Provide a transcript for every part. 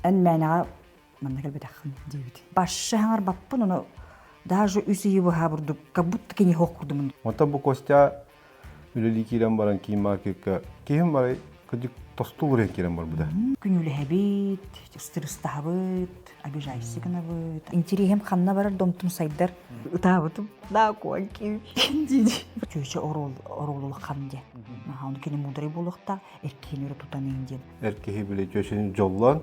Эн мээнэҕэ манна кэлбэтэххин диэбит. Башшы хаҥарбаппын, ону даже үс ыйы быһа бурдук, как будто кини хоох курдумун. Онтон бу Костя үлэлии киирэн баран киин маркетка киһим барай кырдьык тосту уларыйан киирэн барбыта. Күнүүлэһэбит, ыстырыстаһабыт, обижайся гынабыт. Интириэһим ханна барар домтум сайдар. Ытаабытым. Да, куанки диди. Чүөчэ оруол оруолулахан диэн. Ону кини мудрый буолуохтаах, эркиһин өрө тутан иин диэн. Эр киһи били чүөчэни дьоллоон,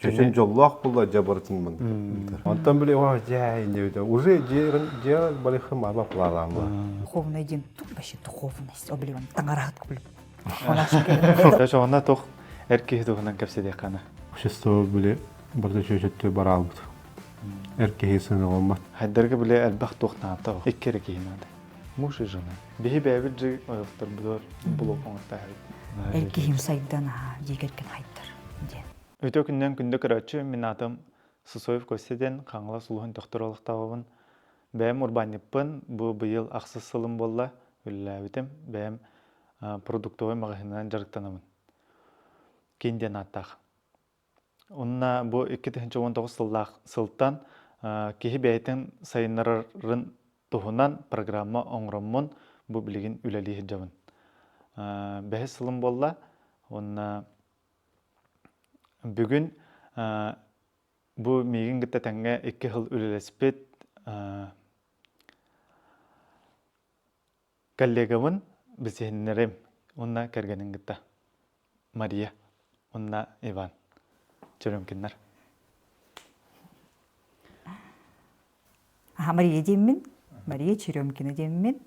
чүөчэн дьоллоох буолла дьэ барытын мын. Онтон били о дьэ инде уже дьэ балыхы мама плалаамла. Духовный диэн тук вообще духовность, обливан таҥараһыт кулуп. Онна туох эр киһи туһунан кэпсэтиэххэ Общество били барыта чүөчөттө бараалбыт. Эр киһи сыаналаммат. Хайдарга били элбэх туох наада икки эрэ киһи наада. Муж и жена. Биһи бэйэбит же ойохторбутугар блок оҥортааһыбыт. Эр киһим сайдан аха дьиэ кэргэн хайдар диэн. Үтүө күннэн күндү көрөөччү, мин аатым Сусоев Костя диэн Хаҥалас улууһун Төхтөр олохтооҕобун. Бэйэм урбаанньыппын, бу быйыл ахсыс сылым буолла, үлэлээбитим. Бэйэм продуктовай маҕаһыынынан дьарыктанабын. Киин диэн ааттаах. Онно бу 2019 сыллаах сылтан киһи бэйэтин сайыннарарын туһунан программа оҥороммун бу билигин үлэлии сылдьабын. Бэһис сылым буолла. Уонна бүгүн бу миигин кытта тэҥҥэ икки сыл үлэлэспит Коллегабын билсиһиннэрим уонна кэргэнин кытта Мария уонна Иван Черемкиннар. Аха Мария диэммин, Мария Черемкина диэммин.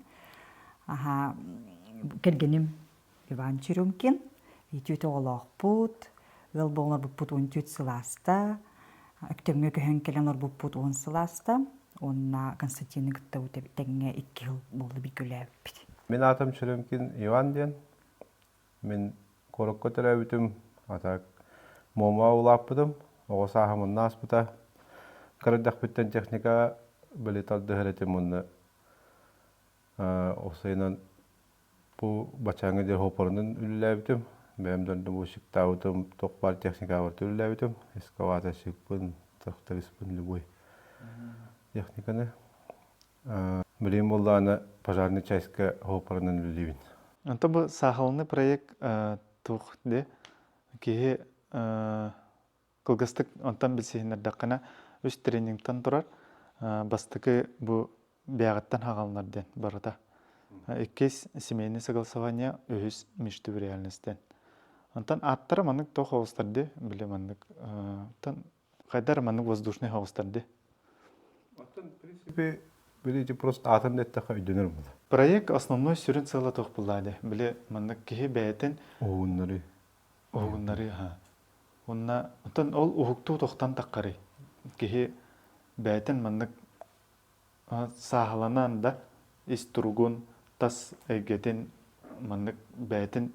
Аха кэргэним Иван Черемкин. Үтүөт оҕолоохпут, ыал буолан олорбуппут 14 сыл ааста. Өктөмҥө көһөн кэлэн олорбуппут 10 сыл ааста. Уонна Константины кытта тэҥҥэ икки сыл буолла бииргэлээбиппит. Мин аатым Черемкин Иван диэн. Мин куоракка төрөөбүтүм, а так Муомаҕа улааппытым, оҕо сааһым онно ааспыта. Кыра эрдэхпиттэн техника били тардыһар этим уонна уопсайынан Бу баччааҥҥа диэри хоппорунан үлэлээбитим. Бэйэм дальнобойщиктаабытым, туох баар техникабар үлэлээбитим. Экскаваторщикпын, трактористпын, любой техниканы. Билигин буоллаҕына пожарный частька хоппорунан үлэлиибин. Онто бу саахалынай проект туох де киһи Кылгастык онтон билсиһиннэрдэххинэ, үс тренингтэн турар. Бастакы бу бэйэҕиттэн хаҕаланар диэн барыта. Иккис семейное согласование, үһүс мечты в реальность диэн. Онтон ааттара маннык туох оҕустар дии, били маннык оттон хайдар маннык воздушный оҕустар дии. Оттон, в принципе, били ити просто аатын да эттэххэ өйдөнөр буолар. Проект основной сүрүн сыала туох буоллаа дии. Били маннык киһи бэйэтин Уһугуннарыы. уһугуннарыы аха. Уонна оттон ол уһуктуу тохтон таххарый? Киһи бэйэтин маннык сааһыланан да ис туругун, тас эйгэтин маннык бэйэтин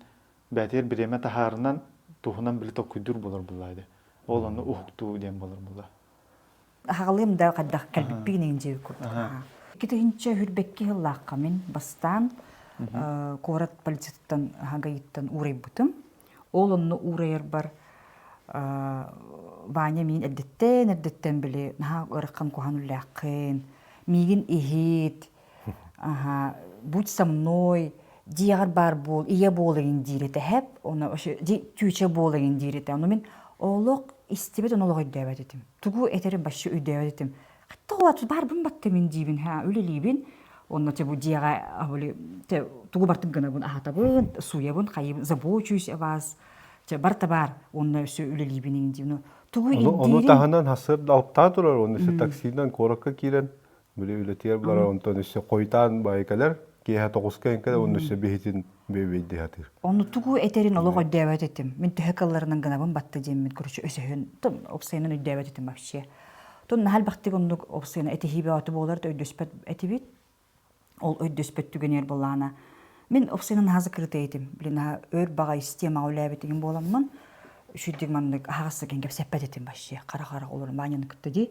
бэйэтигэр бириэмэ таһаарынан туһунан били толкуйдуур буолар буоллаа дии. Ол ону уһуктуу диэн буолар буолла. Аһаҕалыым да хайдах кэлбиппин иҥин дьиэ курдук. Икки хүрбэкки сыллаахха мин бастаан куорат полициятыттан ГАИттан уурайбытым. Ол онно уурайарбар Ваня миин эрдэттэн эрдэттэн били наһаа ыарахан куһаҕан үллээххин, миигин иһит, аха, будь со мной, дьиэҕэр баар буол, ийэ буол эҥин диир этэ һэп, ону вообще түүчэ буол эҥин диир этэ. Ону мин олох истибэт, ону олох өйдөөбөт этим. Тугу этэрин вообще өйдөөбөт этим. Хатта олаату баарбын батта мин диибин, ха, үлэлиибин. Онно те бу дьиэҕэ били те тугу бартык гынабын аһатабын, сууйабын, хайыбын, забочусь о вас. Те барта бар, онно өссө үлэлиибин иҥин диибин. Тугу Ону таһынан хасыр алтаа турар, оны өссө таксинан куоракка киирэн били үлэтигэр барар, онтон өссө хойутаан баайы кэлэр, киэһэ тоҕуска кэлэр, онно өссө биһитин бүөбэйдии сатыыр. Ону тугу этэрин олох өйдөөбөт этим. Мин төһө кылларынан гынабын батта диэммин, короче, өсөһөн, опсайынан өйдөөбөт этим вообще. Тон наһаа элбэхтик оннук опсайына этиһии бөҕөтө буолар да өйдөспөт этибит. Ол өйдөспөт түгэнигэр буоллаҕына, мин опсайынан наһаа закрытый этим. Блин, наһаа өр баҕайы системаҕа үлээбитигин буоламмын, үчүгдүк маннык аһаҕас сыгын кэпсэппэт этим вообще. Хара-хара олорон Ваняны кытта дии.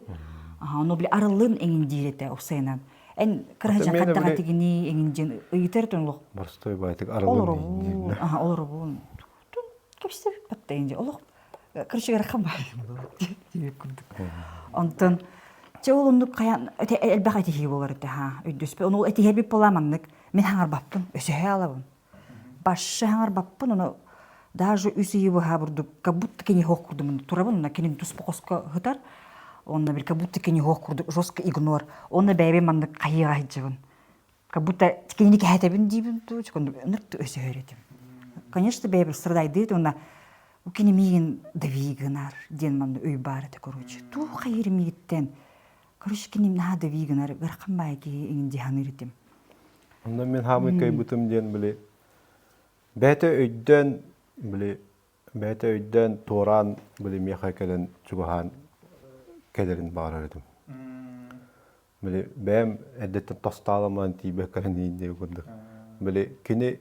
Аха, ону били арыллын эҥин диир этэ опсайынан. Эн кыраһыдьан хаттаҕа тигини эҥин диэн ыйытар этин олох. Боростой баайтык арыллын Олоробун, аха, олоробун. Кэпсэппэт да инди. Олох. Короче, ыарахан баар диэбит курдук. Онтон чэ ол оннук хайан элбэх этиһии буолар этэ ха өйдөспөт. Ону ол этиһэрбит буолаа маннык мин хаҥарбаппын, өсөһө алабын. Башшы хаҥарбаппын, ону даже үс ыйы быһа бурдук как будто кини хоох курдук турабын, онно кинин туспа хоско һытар. Онно бил как будто кини хоох курдук жестко игнор. Онно бэйэбин маннык хайыыга сылдьабын. Как будто кинини кэһэтэбин диибин дуу, ынырт өсөһөр этим. Конечно, бэйэбин страдайдыыр уонна кини миигин дави гынар диэн манна өй баар этэ короче. Туох хайыр миигиттэн короче кини наһаа дави гынар ыарахан баайы киһи иҥин дии саныыр этим. Онно мин хаамый кыайбытым диэн били бэйэтэ өйдөөн били бэйэтэ өйдөөн туораан били миэхэ кэлэн чугаһаан кэлэрин баҕарар этим. Били бэйэм эрдэттэн тостааламан тиийбэккэрин иин диэн курдук. Били кини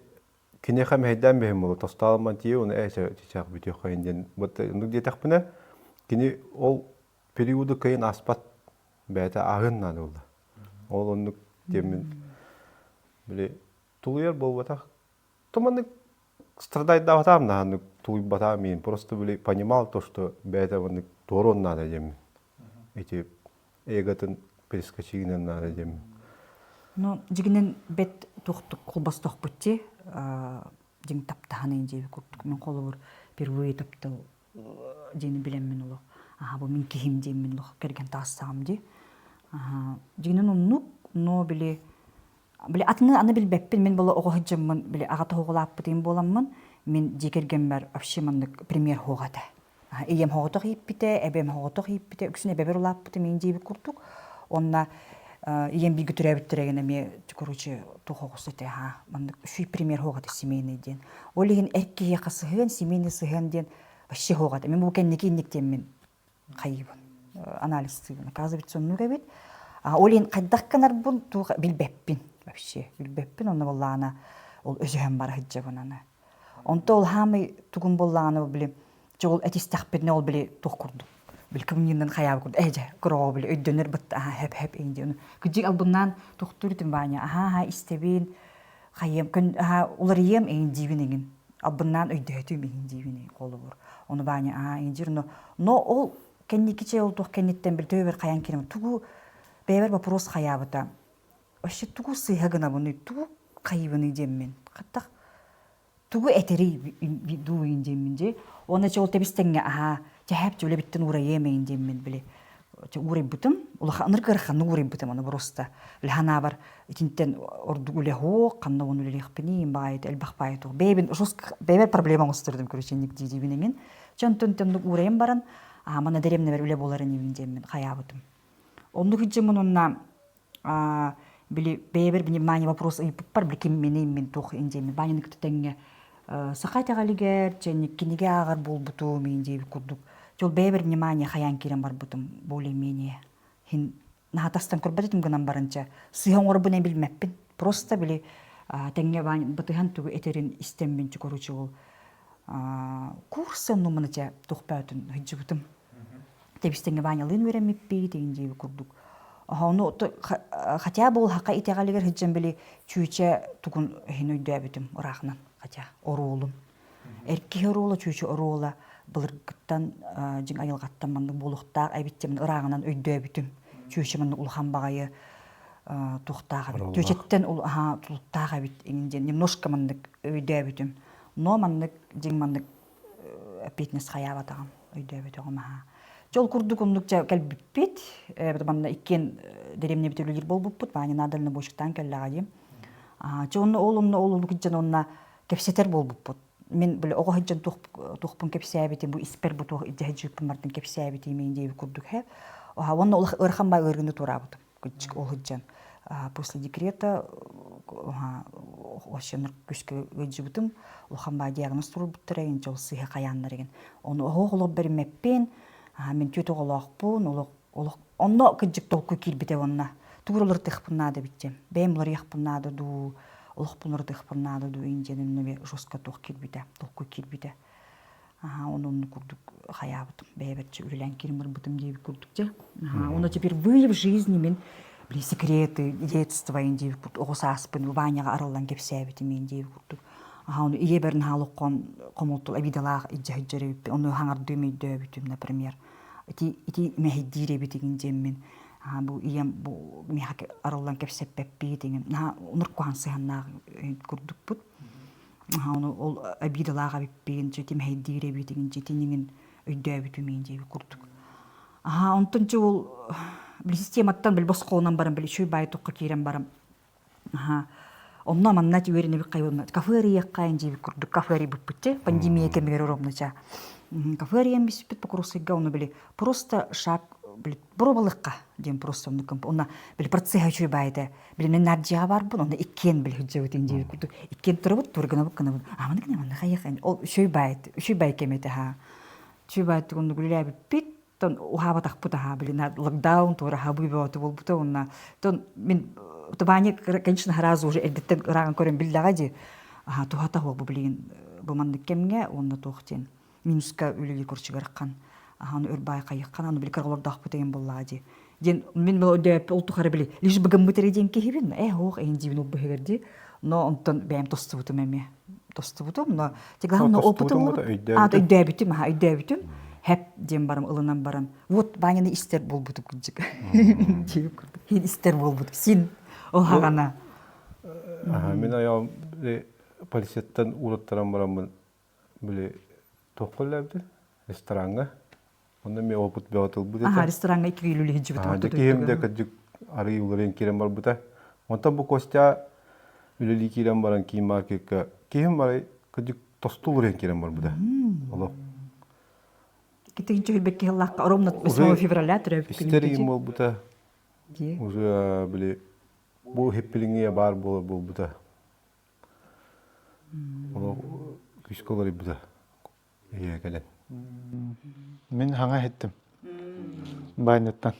киниэхэ мэһэйдээн бэһим буолла тостааламан тиийэ уну ээ чычаах бүтүөххэйин диэн оннук диэтэхпинэ кини ол периоду кыайан ааспат бэйэтэ ааһыан наада буолла. Ол оннук диэммин били тулуйар буолбатах. Туманнык страдайдаабатаам наһааннык тулуйбатаам иин просто били понимал то что бэйэтэ маннык туоруон наада диэммин. Ити эготын перескочигинэн наада диэммин. Ну, дьигинэн бэт туохтук холбостохпут ти дьиҥ таптаһан диэби курдук мин холобур впервые таптал диэни билэммин олох аха бу мин киһим диэммин олох кэргэн таҕыстаҕым дии дьигинэн оннук но били били атыны аны билбэппин мин була оҕо сылдьаммын били аҕа тоһоҕолааппытым буоламмын мин дьиэ кэргэммэр вообще маннык пример суох этэ Ийэм соҕотох ииппитэ, эбэм соҕотох ииппитэ, үксүн эбэбэр улааппытым иин диэбит курдук. Онно ийэм бииргэ төрөөбүттэригин эмиэ короче туох оҕус этэ аһаа маннык үчүгэй пример суох этэ семейный диэн. Ол иһин эр киһиэхэ сыһыан, семейный сыһыан диэн вообще суох этэ. Мин бу кэнники инник диэммин хайыыбын, анализтыыбын. Оказывается, оннук эбит. Ол иһин хайдах гынарбын туох билбэппин вообще билбэппин. Онно буоллаҕына ол өсөһөн бара сылдьабын аны. Онто ол хаамай тугун буоллаҕына били чэ ол этистэхпитинэ ол били туох курдук били кымньыынан хайаабы курдук ээ дьэ кыраҕа били өйдөнөр бытта аха хэп хэп ин диэн кыдьык албыннаан тохтуур этим Ваня аха аха истэбин хайыам көн аха уларыйыам эҥин диибин эҥин албыннаан өйдөһөтүм иһин диибин холобур ону Ваня аха эҥин диир но но ол кэнники чэ ол туох кэнниттэн били төбөбөр хайаан киирэн тугу бэйэбэр вопрос хайаабыта вообще тугу сыыһа гынабыный тугу хайыыбыный диэммин хаттах тугу этэрий дууйун диэммин дии уонна чэ ол тэбис-тэҥҥэ аһаа чэһээп чэ үлэбиттэн уурайыам эҥин диэммин били уурайбытым улахан ынырык ыараханнык уурайбытым аны просто били ханаабар итинтэн ордук үлэ суох ханна уон үлэлиэхпиний баайыт элбэх баайы туох бэйэбин жестко бэйэбэр проблема оҥостордум короче инник дии-диибин эҥин чэ онтон оннук уурайан баран аа манна дэриэбинэбэр үлэ буолар инибин диэммин хайаабытым оннук илдьэммин уонна били бэйэбэр внимание вопрос ыйыппыппар били ким миний мин туох индиэмин Ваняны кытта тэҥҥэ саха итэҕэлигэр чэнник кинигэ ааҕар буолбутум иин диэбит курдук дьол бэйэбэр внимание хайаан киирэн барбытым более-менее хин наһаа тастан көрбөт этим гынан баранча сыыһа оҥорбун эн билмэппин просто били тэҥҥэ Ваня батыһан тугу этэрин истэммин короче ол курс оннуммун чэ тухпаатын сылдьыбытым тэбистэҥҥэ Ванялыын үөрэммиппит игин диэби курдук. Ону хотя бы ол хака итэҕэлигэр сылдьан били чүүчэ тугун иһин өйдөөбүтүм ыраахынан хотя оруолун. Эр киһи оруола, чүүчэ оруола былыргыттан дьиҥ айылҕаттан маннык буолуохтаах эбит диэн ырааҕынан өйдөөбүтүм. Чүүчэ маннык улахан баҕайы туохтаах эбит. Чүүчэттэн тулуктаах эбит иҥин диэн немножко маннык өйдөөбүтүм. Но маннык дьиҥ маннык эппиэтинэс хайаабатаҕым, өйдөөбөтөҕүм аһаа. Дьэ ол курдук оннук дьэ кэлбиппит, манна иккиэн дэриэбинэбит үлэлиир буолбуппут, Ваня дальнобойщиктаан кэллэҕэ дии. Дьэ онно ол онно ол улук дьон онно кэпсэтэр буолбуппут. Мин били оҕо сылдьан туохпун кэпсээбитим, бу испэр бу туох илдьэ сылдьыыппын бардын кэпсээбитим мин диэбит курдук һэ. Уонна улах ыарахан баа ыарыыны туораабытым. Кырдьык ол сылдьан после декрета вообще күүскэ ыалдьыбытым улахан баа диагноз туруорбуттара эн дьол сыыһа хайааннар эгин ону оһох олох бэриммэппин мин түөрт оҕолоохпун олох олох онно кырдьык толкуй киирбитэ уонна тугу уларытыахпын наада эбит диэн бэйэм уларыйахпын наада дуу олохпун уларытыахпын наада дуу ин диэн онно жестко туох киирбитэ толкуй киирбитэ Аха, оны онну курдук хайаабытым. Бэйэбэрчэ үлэлээн киирин барбытым диэбит курдук дьэ. Аха, уонна теперь впервые в жизни мин били секреты детства диэбит курдук оҕо сааспын Ваняҕа арыллан кэпсээбитим мин диэбит курдук. Аха ону ийэбэр наһаа олоххон хомолтол обидалаах илдьэ сылдьар эбиппин. Ону хаҥардыым өйдөөбүтүм, например. Ити ити мэһэйдиир эбит игин диэммин. Аха бу ийэм бу миэхэ арыллан кэпсэппэппит игин. Наһаа оннук куһаҕан сыһыаннаах курдукпут. Аха ону ол обидалаах эбиппин, дьэ ити мэһэйдиир эбит игин, дьэ итин өйдөөбүтүм иин диэбит курдук. Аха онтон дьэ ол били систематтан били босхолонон баран били үчүгэй баай тоххо киирэн баран Аха. Онно манна үөрэнэбит хайванна кафе арыйыахха диэбит курдук кафе арыйбыппыт те пандемия кэмигэр оромноча. Кафе арыйан биспит Покровскайга ону били просто шаг били боруобалыахха диэн просто оннук онно били процесс үчүгэй баайда били мен нардьыаҕа барбын онно иккиэн били сылдьабытын диэбит курдук иккиэн турабыт турганабыт гынабыт а маннык манна хайыах ол үчүгэй баайт үчүгэй баай кэм этэ ха үчүгэй баайт оннук үлэлээбиппит тон уһаабатахпыт аһаа блин локдаун туора хабыы бөҕөтө буолбута уонна тон мин Ваня конечно сразу уже эрдэттэн ырааҕын көрөн биллэҕэ дии аха туһата буолбу билигин бу маннык кэмҥэ уонна туох диэн минуска үлэлии курчугархан аха өр баай хайыххан аны били кыралордоохпут деген буоллаҕа дии диэн мин өйдөөппү ол тухары били лишь быгыммыт эрэ диэн киһибин э ох эйин диибин ол быһыгар дии но онтон бэйэм тостубутум эмиэ тостубутум но главное опытым өйдөөбүтүм аха өйдөөбүтүм хэп диэн барым ылынан баран вот Ваняны истэр буолбутум кырдьык хин истэр буолбутум син ол хаҕана мин айаҕым полицияттан уураттаран бараммын били туохха үлэлээбитим рестораҥҥа Онно эмиэ опыт бөҕө ылбыт этэ. Аха, рестораҥҥа икки киилэ үлэһитдьибит. Дьэ киһим дэ кырдьык арыый уларыйан киирэн барбыта. Онтон бу Костя үлэлии киирэн баран киин маркетка киһим барай кырдьык тосту уларыйан киирэн барбыта. Олох. Китинчи хүрбекки хыллаахха ровно 8 февраля төрөөбүт күнүм. Истер им буолбута. Уже били бу хиппилиҥҥэ баар буолар буолбута. Олох күүскэ уларыйбыта. Ийэ кэлэн. Мин хаҥа иһиттим. Баанньаттан.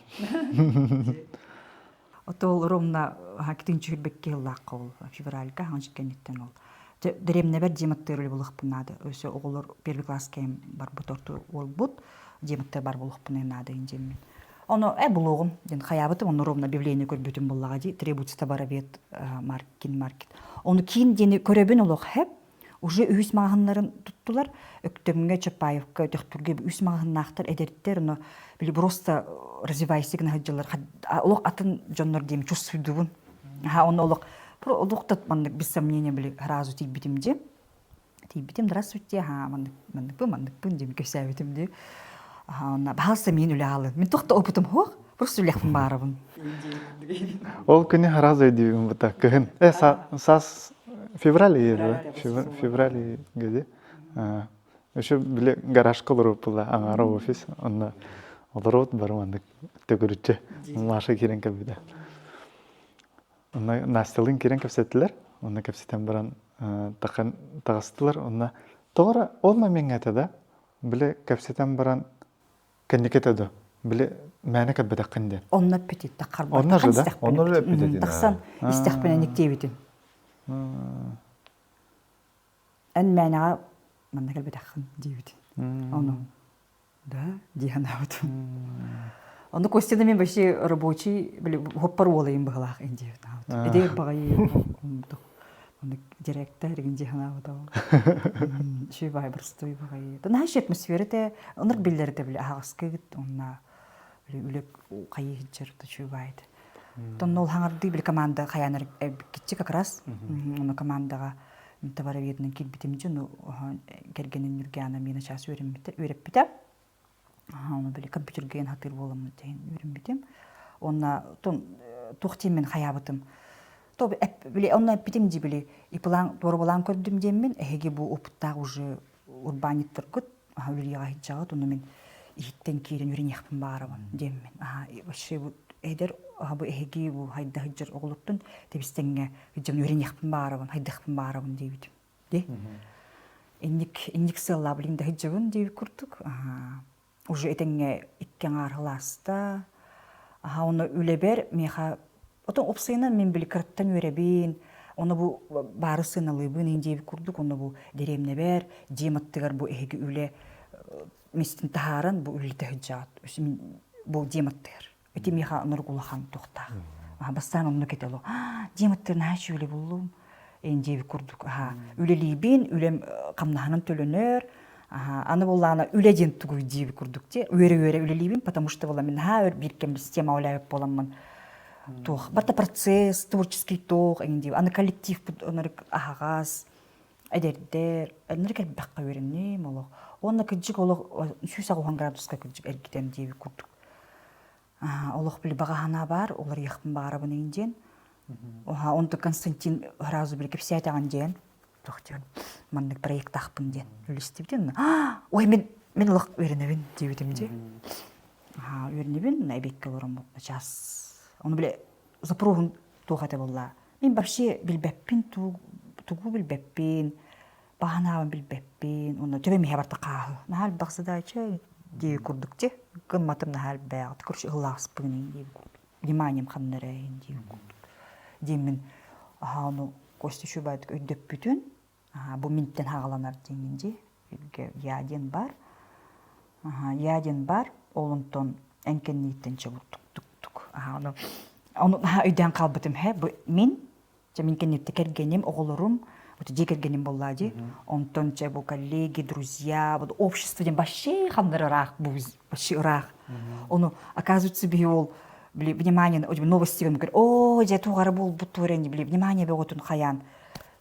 Ото ол ровно китинчи хүрбекке хыллаахха ол февральга хаҥа кэнниттэн ол. Дэриэбинэбэр дьиэматтыыр үлэ булуохпун наада. Өссө оҕолор первый класс кэм барбыт орто уолбут дьиэматтыыр бар булуохпун наада диэммин. Ону э булуоҕум диэн хайаабытым онно ровно объявление көрбүтүм буллаҕа дии требуется товаровед маркин маркет. Ону киин диэни көрөбүн олох хэп Уже үһүс маҕаһыннарын туттулар. Өктөмҥө, Чапаевка, Төхтүргэ үс маҕаһыннаахтар эдэрдэр, но били просто развивайся гына сылдьаллар. Олох атын дьоннор диэм чувствуйдубун. Аха, оны олох олох да маннык без сомнения били сразу тиийбитим дии. Тиийбитим, здравствуйте, аха, маннык манныкпын, манныкпын диэн кэпсээбитим дии. Аха, онно баһалса миин үлэ аалын. Мин туох да опытым суох, просто үлэхпин баарабын. Ол күнү сразу өйдүүбүн бута кыһын. Э, саас февраль да? Февраль где? Еще били гаражка олоруппула аҥаара офис онно олоробут бары маннык төгүрүччү Маша киирэн кэлбитэ. Онно Настялыын киирэн кэпсэттилэр. Онно кэпсэтэн баран тахан таҕыстылар. Онно тоҕо ол момеҥҥа этэ да били кэпсэтэн баран Кэнники этэ да, били мээнэ кэлбэтэххин диэн. Онно эппитит таххарбар. Онно же да? Онно же эппит Тахсан истэхпинэ никтиэбитим. Эн мээнэҕэ манна кэлбэтэххин диэбитин. Ону да дии санаабытым. Ону Костяны мен вообще рабочий били хоппар уолайым быһылаах ин диэбит. Эдэр баҕайы Оны директор игин дии санаабыта. Үчүгэй баҕайы боростуой баҕайы. Наһаа атмосфера те оннук биллэр да били аһаҕаскыгыт онна үлэ хайыы сылдьар үчүгэй баайы. Тонно ол хаҥардыы били команда хайаанар киччи как раз ону командаҕа мин товароведынан киирбитим дьон кэргэнин Нюргяна миэнэ чаас үөрэммитэ үөрэппитэ. Ону били компьютерга хатыыр буоламмыт диэн үөрэммитим. Уонна туох диэммин хайаабытым. То били онно эппитим дии били и план туорабалаан көрдүм диэммин эһиги бу опыттаах уже урбаанньыттаргыт үлэлиэҕэ сылдьаҕыт ону мин иһиттэн киирэн үөрэниэхпин баарабын диэммин вообще бу эдэр бу эһиги бу хайда сылдьар оҕолортон тэбистэҥҥэ сылдьан үөрэниэхпин баарабын хайдахпын баарабын диэбитим Ди. Инник инник сыаллаа билин да сылдьабын диэбит курдук. Уже этэҥҥэ икки аҥаар сылааста. Аха ону үлэбэр миэхэ отон уопсайынан мин били кыраттан үөрэбин, ону бу баары сыаналыыбын ин диэбит курдук, ону бу дэриэбинэбэр, дьиэм аттыгар бу эһиги үлэ миэстэтин таһааран бу үлэлэтэ сылдьаҕыт. Бу дьиэм аттыгар. Ити миэхэ оннук улахан туохтаах. Бастаан оннук этэ олох. Дьиэм аттыгар наһаа үчүгэй буллум. Эн диэбит курдук аха үлэлиибин, үлэм хамнаһынан төлөнөр, аха аны буоллаҕына үлэ диэн тугуй диэбит курдук дии үөрэ-үөрэ үлэлиибин, потому что буолла мин наһаа өр биир кэм система үлээбит буоламмын туох барыта процесс творческий туох эҥин диэбит аны коллективпыт онорик аһаҕас эдэрдэр оннорик элбэххэ үөрэнним олох уонна кырдьык олох 180 градуска кырдьык эргитэн диэбит курдук олох били баҕа санаа баар уларыйыахпын баҕарабын эҥин диэн онто Константин сразу били кэпсээтэҕин диэн туох диэн маннык проектаахпын диэн үллэстибитин ой мин мин олох үөрэнэбин диэбитим дии үөрэнэбин эбиэккэ олороммут час ону били запроһун туох этэ буолла мин вообще билбэппин тугу билбэппин баһанаабын билбэппин уонна төбөм иһэ барта хааһы наһаа элбэх задача дии курдук дии гымматым наһаа элбэх короче ыллааспын дии курдук вниманием ханна эрэ дии курдук диэммин аһаа ону Костя үчүгэйдик өйдөппүтүн бу минтэн хаҕаланар диэҥҥин дии я диэн бар я диэн бар ол онтон эн кэннииттэн чэ тук тук ону ону наһаа өйдөөн хаалбытым һэ бу мин Чэ мин кэнниттэн кэргэним, оҕолорум, вот дьиэ кэргэним буоллаа дии. Онтон чэ бу коллеги, друзья, вот общество диэн вообще ханнар ыраах бу вообще ыраах. Ону оказывается биһи ол били внимание новости о дьэ туох буолбут туорэн били внимание бөҕөтүн хайаан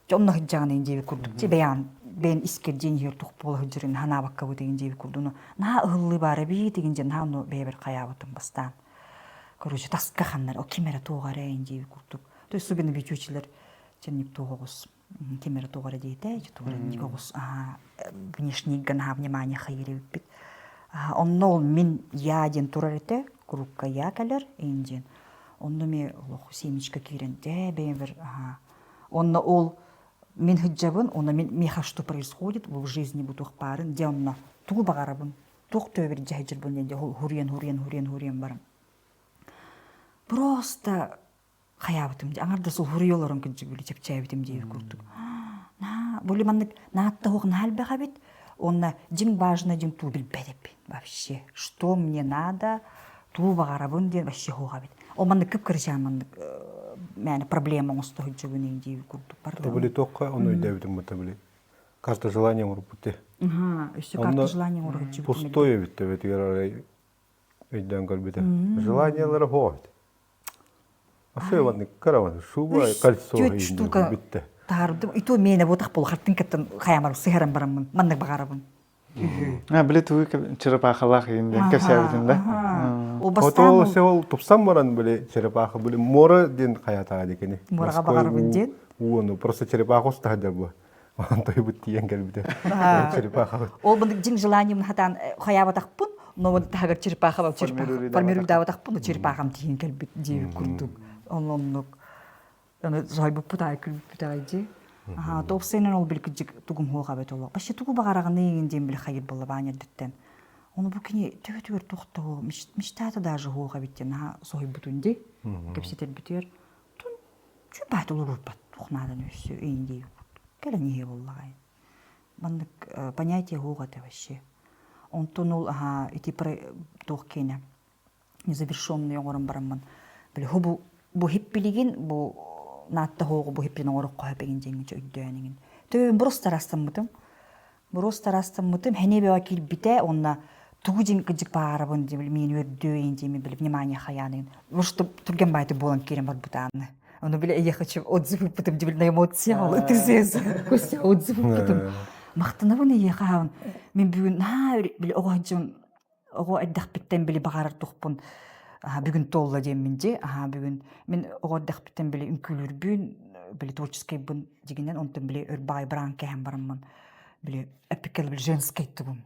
дьэ онно сылдьаҕын диэбит курдук дьэ бэйэҕин бэйэн искэр диэн иһэр туох буола сылдьарын ханаабаккабыт деген диэбит курдук наһаа ыһыллыы баара эбит деген дьэ наһаа ону бэйэбэр хайаабытым бастаан короче таска ханнар о ким эрэ туох эрэ диэбит курдук То есть особенно бүтүүчүлэр чэнник туох оҕус ким эрэ туох эрэ диэтэ туох эрэ инник оҕус внешнийга наһаа внимание хайыр эбиппит онно ол мин я диэн турар этэ курукка я кэлэр эйин диэн онно эмиэ олох семечка киирэн дьэ бэйэбэр онно ол мин сылдьабын онно мин миэхэ что происходит в жизни бу туох баарын дьэ онно тугу баҕарабын туох төбөбөр дьэһдьирбин диэн дьэ хуруйан хуруйан хуруйан хуруйан баран просто хайаабытым дии аҥардас уһуруйа олорон кырдьык били чэпчээбитим диэбит курдук наа били маннык наатта суох наһаа элбэх эбит уонна дьиҥ важно дьиҥ туу билбэт эбиппин вообще что мне надо туу баҕарабын диэн вообще суох эбит ол маннык кып-кырачаан маннык мээнэ проблема оҥосто сылдьабын диэбит курдук барда били туохха ону өйдөөбүтүм бата били карта желания оҥорбут ти өссө карта желания оҥорбут пустой эбит төбөтүгэр арай өйдөөн көрбүтэ желаниялара суох эбит Асыабаннык караван шуба кольцо Түөрт штука бүттэ. таһаарбытым. И то миэнэ буотах буолла хартыҥкаттан хайаамар сыһаран бараммын маннык баҕарабын. А, били тугу черепахалаах иһин диэн кэпсээбитин да. Ол бастаан Ото ол тупсан баран били черепаха били мора диэн хайатаа дикини. Мораҕа баҕарабын диэн. Уу просто черепаха устаһа бу. Онон тойбут тиийэн кэлбитэ. Черепаха. Ол бу дьиҥ желанием хатаан хайаабатахпын, но вот таһыгар черепаха формируйдаабатахпын, черепахам тиийэн кэлбит диэбит курдук. Оннук. Аны соһуйбуппут аай күлбүппүт аай дии. Аха, топ сенен ол били кыдьык тугум хуох эбит олох. Вообще тугу баҕараҕыный диэн били хайыр буолла баан эрдэттэн. Ону бу кини төбөтүгэр туохта мечтата даже хуох эбит диэн наһаа соһуйбутун дии. Кэпсэтэрбитигэр Тун чүпаат олорурбат туох нааданы өссө эйин дии кэлэн иһиэ буоллаҕай. Маннык понятие суох этэ вообще. Онтон ол аһаа ити туох киэнэ незавершенный оҥорон бараммын били бу бу хиппилигин бу наатта хоҕу бу хиппин оҥороххо сөп игин диэҥҥэ өйдөөн игин. Төбөбүн просто араастаммытым. Боруос тараастаммытым, хэнэ бөҕө киирбитэ уонна тугу дьиҥ кыдьык баарабын диэн миин үөрдүө иин диэн били внимание хайааныгын может түргэн баайты буолан киирэн барбытааны ону били эйиэхэ хочу отзыв ыппытым дибил на эмоция ол ытырсыас Костя отзыв ыппытым махтанабын эйиэхэ хаабын мин бүгүн наһаа били оҕо сылдьан оҕо эрдэхпиттэн били баҕарар тухпун бүгүн туолла диэммин дии аһаа бүгүн мин оҕо эрдэхпиттэн били үҥкүүлүүрбүн били творческайбын дьигинэн онтон били өр баҕайы быраан кэһэн бараммын били эппиккэ били женскай тугум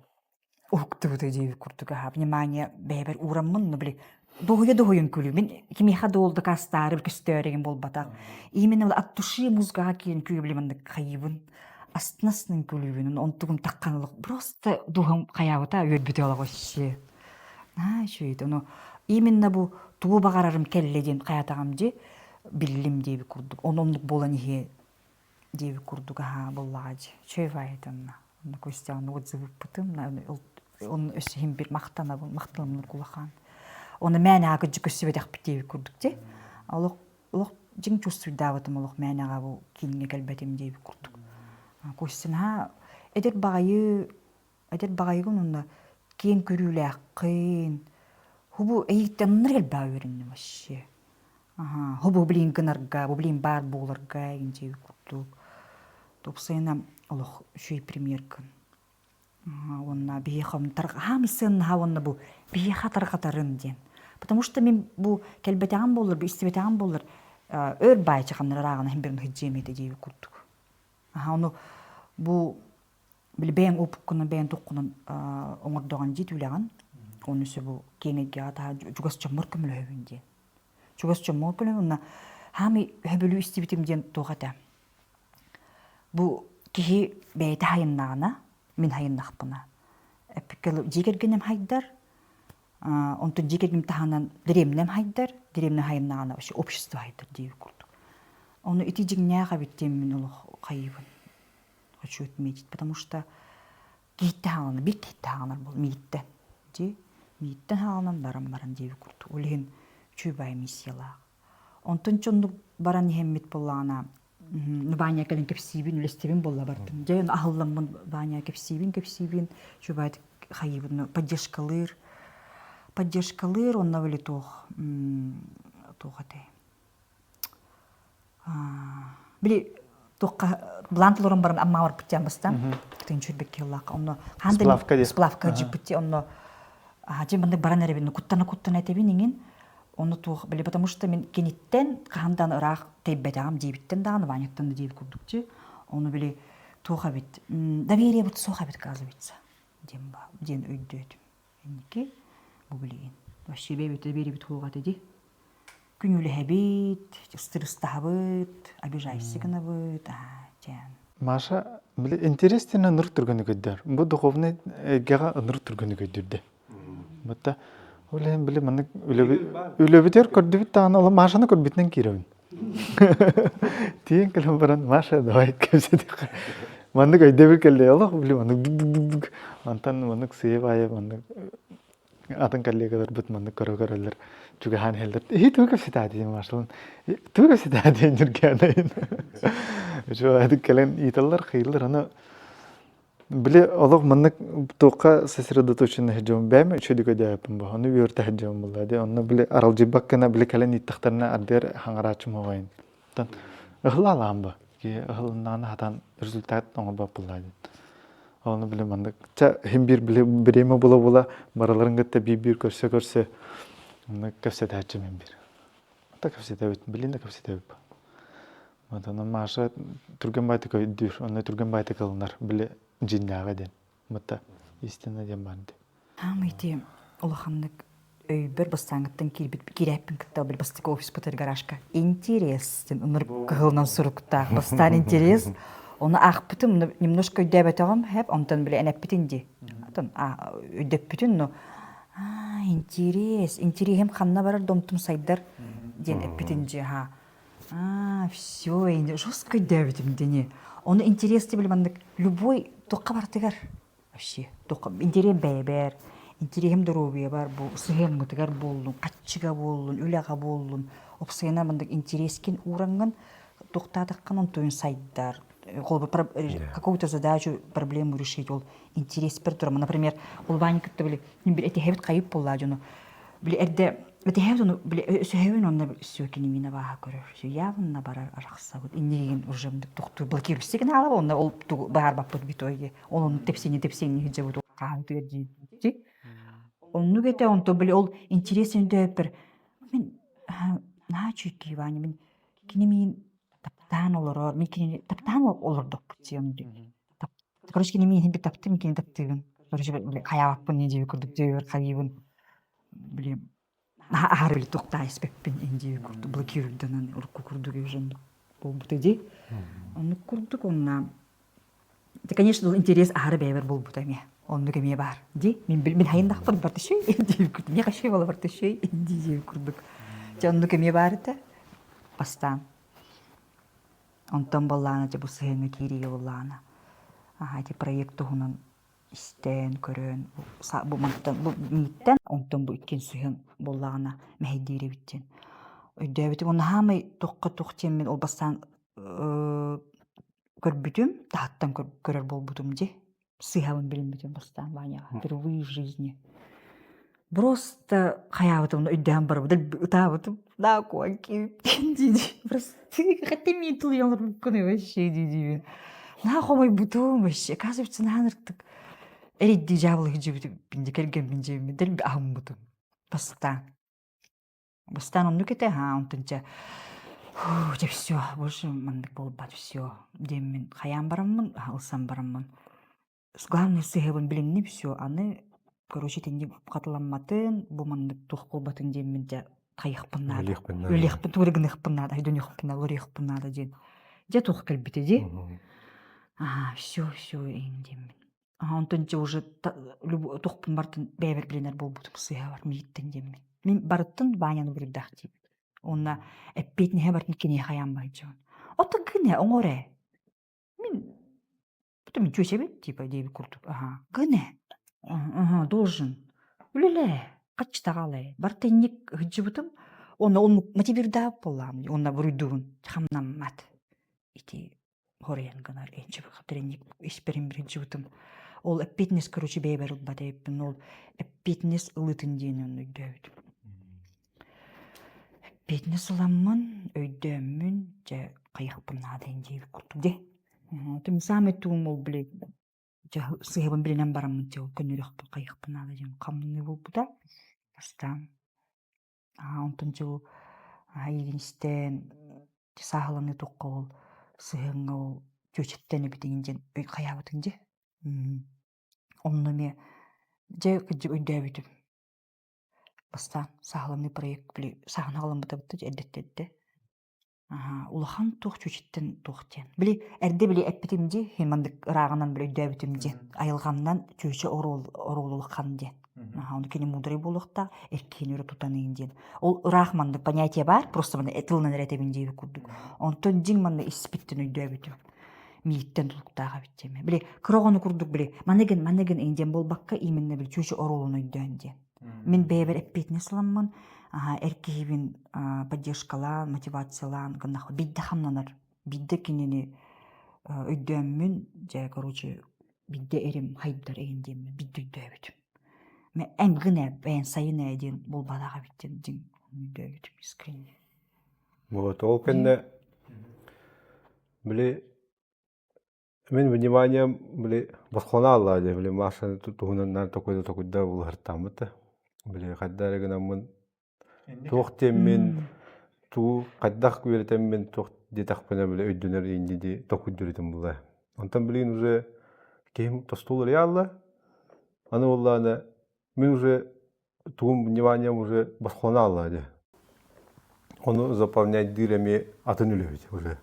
уһуктубута диэбит курдук аһаа внимание бэйэбэр уураммын но били дуоһуйа дуоһуйа үҥкүүлүү мин кимиэхэ да ол дакаастаары көстөөрү буолбатах именно от души музыкаҕа киирэн күү били маннык хайыыбын астына-астына үҥкүүлүүбүн онтугум таххан олох просто дууһам хайаабыта үөрбүтэ олох вообще наһаа үчүгэй ону именно бу тугу баҕарарым кэллэ диэн хайатаҕым дии биллим диэбит курдук ону оннук буолан иһиэ диэбит курдук аһаа буоллаҕа дии үчүгэй баайыта онно онно Костяны отзывыппытым онно өссө иһин бир махтанабын махтанабын улахан оны мээнэ кырдьык көрсүбэтэхпит диэбит курдук дии олох олох. дьиҥ чувствуйдаабытым олох мээнэҕэ бу кииҥҥэ кэлбэтим диэбит курдук. Костя наһаа эдэр баҕайы эдэр баҕайыгын уонна киэҥ көрүүлээххин. Хубу эйиттэн оннук элбэҕи үөрэнним вообще. Аха, хубу блин гынарга, бу блин баар буоларга игин диэбит курдук. Тупсайынан олох үчүгэй примеркын. Уонна биһиэхэ хаамый сыаннаһа уонна бу биһиэхэ тарҕатарын диэн. Потому что мин бу кэлбэтэҕим буоллар, бу истибэтэҕим буоллар, өр баай чаханнар ырааҕына иһин бирин сылдьыам этэ диэбит курдук. Аха, ону бу били бэйэҥ опуккунан, бэйэҥ туххунан оҥордоҕун дии түүлэҕин. Ону өссө бу киэҥ эйгэҕэ таһа чугас дьоммор көмөлөһөбүн диэн. Чугас дьоммор көмөлөһөбүн уонна хаамый өһөбүлүү истибитим диэн туох этэ. Бу киһи бэйэтэ хайыннаҕына, мин хайыннахпына, эппиккэ дьиэ кэргэним хайдар, онтон дьиэ кэргэним таһынан дэриэбинэм хайдар, дэриэбинэ хайыннаҕына вообще общество хайдар диэбит курдук. Ону ити дьиҥнээх эбит диэммин олох хайыыбын. Хочу отметить, потому что киһиттэн хаалана, биир киһиттэн хааланар буол, мииттэн. Дии, мииттэн хааланан баран баран диэбит курдук. Ол иһин үчүгэй баай миссиялаах. Онтон чоннук баран иһэммит буоллаҕына, Ваня кэлин кэпсиибин, үлэстибин буолла бардым. Дьэ, аһылламмын Ваня кэпсиибин, кэпсиибин, чубаат хайыыбын поддержкалыыр. Поддержкалыыр, онно били туох туох этэй? Били туохха блант олорон баран амма барбыт диэн бастаан. Тыынчырбит киһилаах. Онно Сплавка диye. Сплавка дьиппит онно дьэ маннык баран эрэбин куттана-куттана этэбин иҥин. Ону туох били потому что мин киниттэн хаһан даҕаны ыраах тэйбэтэҕим диэбиттэн даҕаны Ваняттан да диэбит курдук дии. Ону били туох эбит доверие бут суох эбит оказывается диэн диэн өйдөөтүм. Инники бу билигин вообще бэйэбит довериебит суох этэ дии. Күнүүлэһэбит, ыстырыстаһабыт, обижайся гынабыт, аа дьээн. Маша, били интересно ынырык түргэнник өйдөөр. Бу духовный эйгэҕэ ынырык түргэнник өйдүүрдэ. Бата ол иһин били маннык үлэбитигэр көрдүбүт даҕаны ол Машаны көрбүтүнэн киирэбин. Тиийэн кэлэн баран Маша давай кэпсэтиэххэ. Маннык өйдөбүл кэллэ олох били маннык дук Антан маннык сыйа-баайа маннык атын коллегаларбыт маннык көрө-көрөллөр чугаһаан иһэллэр. Иһи тугу кэпсэтээ диэн Машалын тугу кэпсэтээ диэн Ньургээнэйин. Үчүгэй кэлэн ыыталлар, хыйыллар аны Били олох маннык туохха сосредоточенный сылдьабын бэйэм үчүгэйдик өйдөөбөппүн бу. Ону үөрэтэ сылдьабын буолла дии. Онно били аралдьыйбаккына били кэлэн ииттэхтэринэ ардыгар хаҥарааччым оҕойун. Оттон ыһылаалаан бу. Киһи ыһылыннаҕына хатан результат оҥорбот буолла диэн. Ону били маннык чэ иһин биир били бириэмэ була-була барыларын кытта биир-биир көрсө-көрсө онно кэпсэтээччим мин биир. Та кэпсэтэбит, билин да кэпсэтэбит. Онон Маша түргэн баайтык өйдүүр, онно түргэн баайтык ылынар, били дьиҥнээҕэ диэн. Мытта истина диэн баар дии. Аам ити улаханнык өйбөр бастааҥҥыттан киирбит киирээппин кытта били бастакы офиспытыгар гаражка интерес диэн ынырык кыһылынан суруктаах бастаан интерес ону аахпытым немножко өйдөөбөтөҕүм хэп онтон били эн эппитин дии атын өйдөппүтүн но интерес интэриэһим ханна барар да онтум сайдар диэн эппитин дии ха А, все, жестко өйдөөбүтүм дини. Ону интересно били маннык любой туохха барытыгар вообще туохха интэриэм бэйэбэр, интэриэһим доруобуйабар бу сыһыаммытыгар буоллун, хаччыга буоллун, үлэҕэ буоллун, опсайына маннык интэриэскин уураҥҥын туохтаатаххын онтуйун сайдар. Холобур, какую-то задачу, проблему решить ол интэриэспэр турар. Например, Улбаани кытта били мин били этиһэбит хайып буоллаа дьону били эрдэ этиһэбит ону били өсөһөбүн онно все кини мин абааһы көрөр все явно барар арахсабыт иннигин уже тохтуур блокируйся гына аалаба онно ол тугу баарбаппыт битойге ол ону тэпсини тэпсини хиджабыт хаһантыгар дии оннук этэ онто били ол интерес өйдөппөр мин наһаа үчүгэй Ваня мин кини миин таптаан олорор мин кинини таптаан олордохпут Короче, кини миигин би таптым, кини таптыыбын. Короче, били хайаабаппын диэби курдук дьиэбэр хайыыбын. Били аһары били туохтаа испэппин диэби курдук блокируйданан урукку курдук уже буолбута дии. Оннук курдук онна Это, конечно, интерес аһары бэйэбэр буолбута эмиэ. Оннук эмиэ баар. Ди, мин мин хайындахпын бартышүй диэби курдук. Мне хочу было бартышүй диэби курдук. Дьэ оннук эмиэ баар этэ. Бастаан. Онтон буоллаҕына дьэ бу сыһыаҥҥа киириигэ буоллаҕына аһаа ити проект туһунан истэн, көрөн бу мантан бу мииттэн онтон бу иккин сыһыан буоллаҕына мэһэйдиир эбит диэн. Өйдөөбүтүм. Уонна хаамай туохха туох диэммин ол бастаан көрбүтүм, таһыттан көрөр буолбутум дии. Сыыһабын билиммитим бастаан Ваняҕа. Впервые в жизни. Просто хайаабытым өйдөөн барбытым, ытаабытым. Да, дии Просто хотя мин тулуйан олорбуккун вообще дии Наһаа хомойбутум вообще. Оказывается, наһаа ынырыктык эрийдии дьаабылы сылдьыбытым кэргэммин дьиэбин дэлби аһыммытым. Бастаан. Бастаан оннук этэ, аа онтон дьэ дьэ всё, больше маннык буолбат всё диэммин хайаан бараммын, ылсан бараммын. Главное сыһыабын билинним всё, аны короче итинник хатыламматын, бу маннык туох буолбатын диэммин дьэ хайыахпын наада. Үлэлиэхпин тугу эрэ гыныахпын наада, өйдөнүөхпүн наада, уларыйыахпын наада диэн. Дьэ туох кэлбитэ дии. Аа, всё, всё эҥин диэммин. Онтон дьэ уже туохпун барытын бэйэбэр билинэр буолбутум сыыһа бар мииттэн диэммин. Мин барыттан Ваняны буруйдаах диибин. Уонна эппиэтинэһэ барытын киниэхэ айаан баһыйдьабын. Оттон гынэ оҥор ээ. Мин потом чүөчэбин типа диэбит курдук. Аха. Гынэ. Ага, должен. Үлэлээ. Хаччытаҕа ээ. Барыта инник сылдьыбытым. Уонна ол мотивирдаабыт буоллаҕым. Уонна буруйдуубун. Хамнаммат. Ити хоруйан гынар тренинг испэрин биринчибытым ол эппиэтинэс короче бэйэбэр ылбат эбиппин ол эппиэтинэс ылыытын диэн онно өйдөөбүтүм эппиэтинэс ыламмын өйдөөммүн дьэ хайыахпын наада диэбит курдук дии тым самый туум ол били дьэ сыыһабын билинэн бараммын дьэ ол көннөрүөхпүн хайыахпын наада диэн хамныы буолбута бастаан Онтон дьыл эйигин истэн сааһыланыы туохха ол сыһыаҥҥа ол чүөчэттэн эбитигин диэн хайаабытыҥ дии. Онно эмиэ дьэ кырдьык өйдөөбүтүм. Бастаан сааһыланыы проект били сааһын аҕаламмыта эрдэттэн эрдэ. Аһаа, улахан туох чүчиттэн туох диэн. Били эрдэ били эппитим дии, иһин маннык ырааҕынан били өйдөөбүтүм диэн. Айылҕаннан чүчэ оруол оруол улахан диэн. Аһаа, ону кини муударай буолуохтаах, эркиини өрө тутаныын диэн. Ол ыраах маннык понятие баар, просто манна тылынан эрэ этэбин диэбит курдук. Онтон дьиҥ манна испиттэн өйдөөбүтүм. Мииттэн тутулуктаах эбит диэмэ. Били кыра оҕону курдук били маныгын маныгын ин диэн буолбакка именно били чүчэ оруолун өйдөөн диэн. Мин бэйэбэр эппиэтинэс ыламмын, эр киһибин поддержкалаан, мотивациялаан гыннахпа биирдэ хамнанар, биирдэ кинини өйдөөммүн, дьэ, короче, биирдэ эрим хайдар эйин диэммин биирдэ өйдөөбүтүм. Мэ эн гын ээ, бэйэн сайын ээ диэн буолбатах эбит диэн дьиҥ өйдөөбүтүм искренне. Вот ол кэннэ били Мин вниманием били босхону ааллаа дии били Машаны туһунан наар токуйда токуйда булуһартааммыт да били хайда эрэ гынаммын туох диэммин тугу хайдах үөрэтэммин туох диэтэхпинэ били өйдөнөр инни дии токуйдуур этим була. Онтон билигин уже киһим тосту уларыйаалла аны буоллаҕына мин уже тугум вниманием уже босхону ааллаа дии. Ону заполнять-дыыр эмиэ атын үлэбит уже.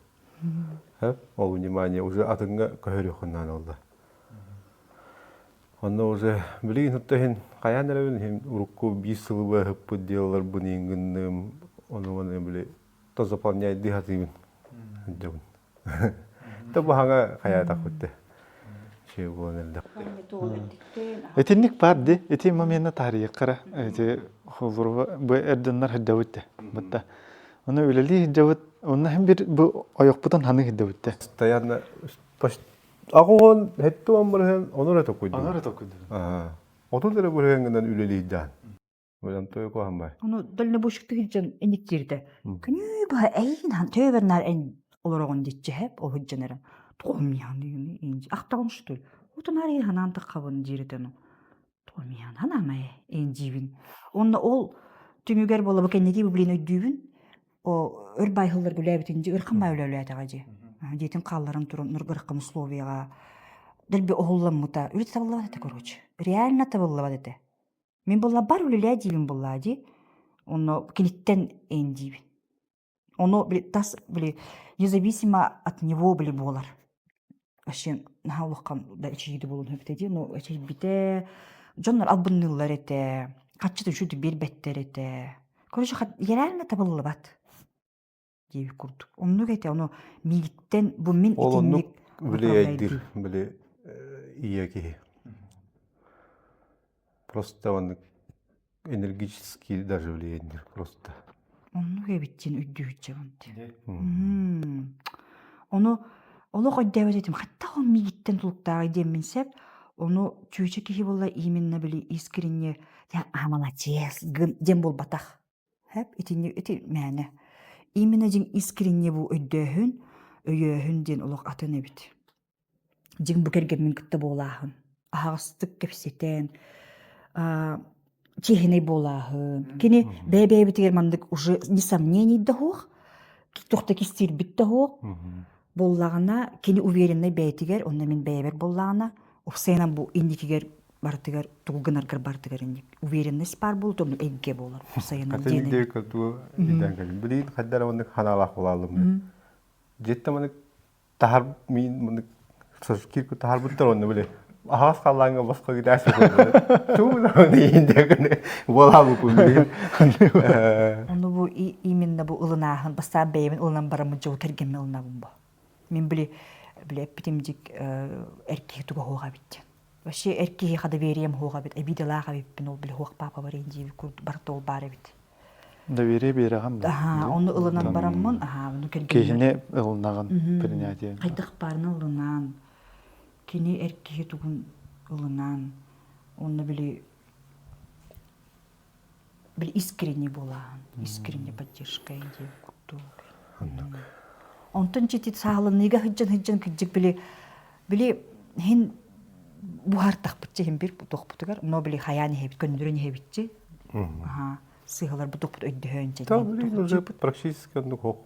Ол внимание уже атыҥҥа көһөрүөххүн наада буолла. Онно уже билигин хатта иһин хайаан эрэбин иһин урукку биир сылы быһыппыт делаларбын иһин гынным ону маны били то заполняйдыы сатыыбын дьабын. То баһаҥа хайаатахпыт де. Şey буолан эрдэх. Итинник бар ди. Ити моментна таарыйыккара. Ити холбуруба бу эрденнар хырдабыт де. Бытта. Оны үлэлии хырдабыт. Онна хем бир бу ойохпутун ханы хырдабыт де. Постоянно Аҕуһун хетти он бырыһын онор эрэ токуйдум. Онор токуйдум. Отут эрэ бырыһыҥҥынан үлэлиирдээн. Өлөн тойуку хамбай. Ону дальнобойщиктык илдьэн иниктиирдэ. Күнүү быһа эйин төбөр наар эн олороҕун диччэһэп ол сылдьан эрэн туомьян инж ахтаҕын что ли отун арый ханаан таххабын дииритэн туомьян ханаамай инжиибин онно ол түмүгэр буола бу кэнники блин өйдүүбүн о өр баайһыллар үлээбитин дьи ырхан баай үлэлээтэҕэ дьи дьиэтин хаалларан туран ырхан условияҕа дэлби оһулламмыта үлэ табыллыбат этэ короче реально табыллыбат этэ Мин буолла бар үлэлээ диибин буоллаа дии. Онно киниттэн эн диибин. Ону били тас били независимо от него били буолар. Вообще наһаа улахан да эчэйиитэ буолуон сөп этэ дии. Но эчэйбитэ дьоннор албынныыллар этэ. Хаччы үчүгэй биэрбэттэр этэ. Короче, реально табыллыбат диэбит курдук. Оннук этэ, ону миигиттэн бу мин Ол оннук итинник били направляйдыы. өйдүүр, били ийэ киһи. Просто он энергически даже влияние просто. Оннук эбит диэн өйдүүччэбин. Ону олох өйдөөбөт этим. Хаттах ол миигиттэн тулуктааҕый диэммин сөп. Ону чүөчэ киһи буолла именно били искренне а молодец гын диэн буолбатах. Хэп итини ити мээнэ. Именно дьиҥ искренне бу өйдөөһүн, өйөөһүн диэн олох атын эбит. Дьиҥ бу кэргэммин кытта буолааһын, аһаҕастык кэпсэтэн, чиэһинэй буолааһын. Кини бэйэ-бэйэбитигэр маннык уже не сомнений да суох, туох да кистиирбит да суох. Буоллаҕына, кини увереннай бэйэтигэр, онно мин бэйэбэр буоллаҕына, уопсайынан бу инникигэр барытыгар тугу гынаргар барытыгар инник уверенность баар буолуут оннук эйгэ буолар уопсайынан диэн Билигин хайдах эрэ оннук ханаалаах буолааллым. Дьиэттэн маннык таһар миин маннык кирку таһарбыттар онно били аһаҕас халлааҥҥа босхо гитаас Ону бу именно бу ылынааһын бастаан бэйэбин ылынан бараммын дьыл кэргэммин ылынабын бу. Мин били били эппитим дьик эр киһи туга суох эбит диэн. Вообще эр киһиэхэ доверием суох эбит, обидалаах эбиппин ол били суох папа барыйын диэбит курдук барыта ол баар эбит. Доверие биэрэҕин бу. Аһаа, ону ылынан бараммын, аһаа, ону кэргэммэр. Киһини ылынаҕын принятие. Хайдах баарына ылынан, кини эр киһи тугун ылынан, онно били били искренне буолааһын, искренне поддержка диэн курдук. Онтон чити саалыныыга сылдьан сылдьан кырдьык били били хин буһартахпытчы хин бир тохпутугар, но били хайаан иһэбит, көннөрөн иһэбитчи. Аха, сыыһалар бу тохпут өйдөһөөн чэ. Блин, уже практически оннук хох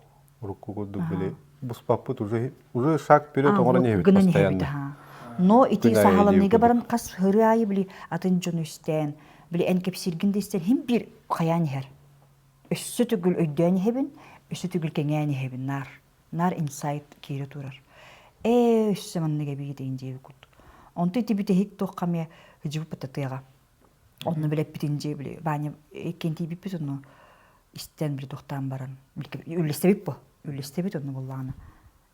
урукку курдук били буспаппыт уже уже шаг вперед оҥорон иһэбит постоянно. Но ити саһаланыыга баран хас хыры аайы били атын дьону истээн, били эн кэпсииргин да истэн хин бир хайаан иһэр. Өссө төгүл өйдөөн иһэбин, өссө төгүл кэҥээн иһэбин наар. Наар инсайт киирэ турар. Ээ, өссө маннык эбии диэн диэбит курдук. Онто ити бүтэһик туохха эмиэ хыдьыбыт пататыаҕа. Онно билэппитин дьиэ били Ваня иккиэн тиийбиппит онно истэн били туохтаан баран үллэстэбит бу үллэстэбит онно буоллаҕына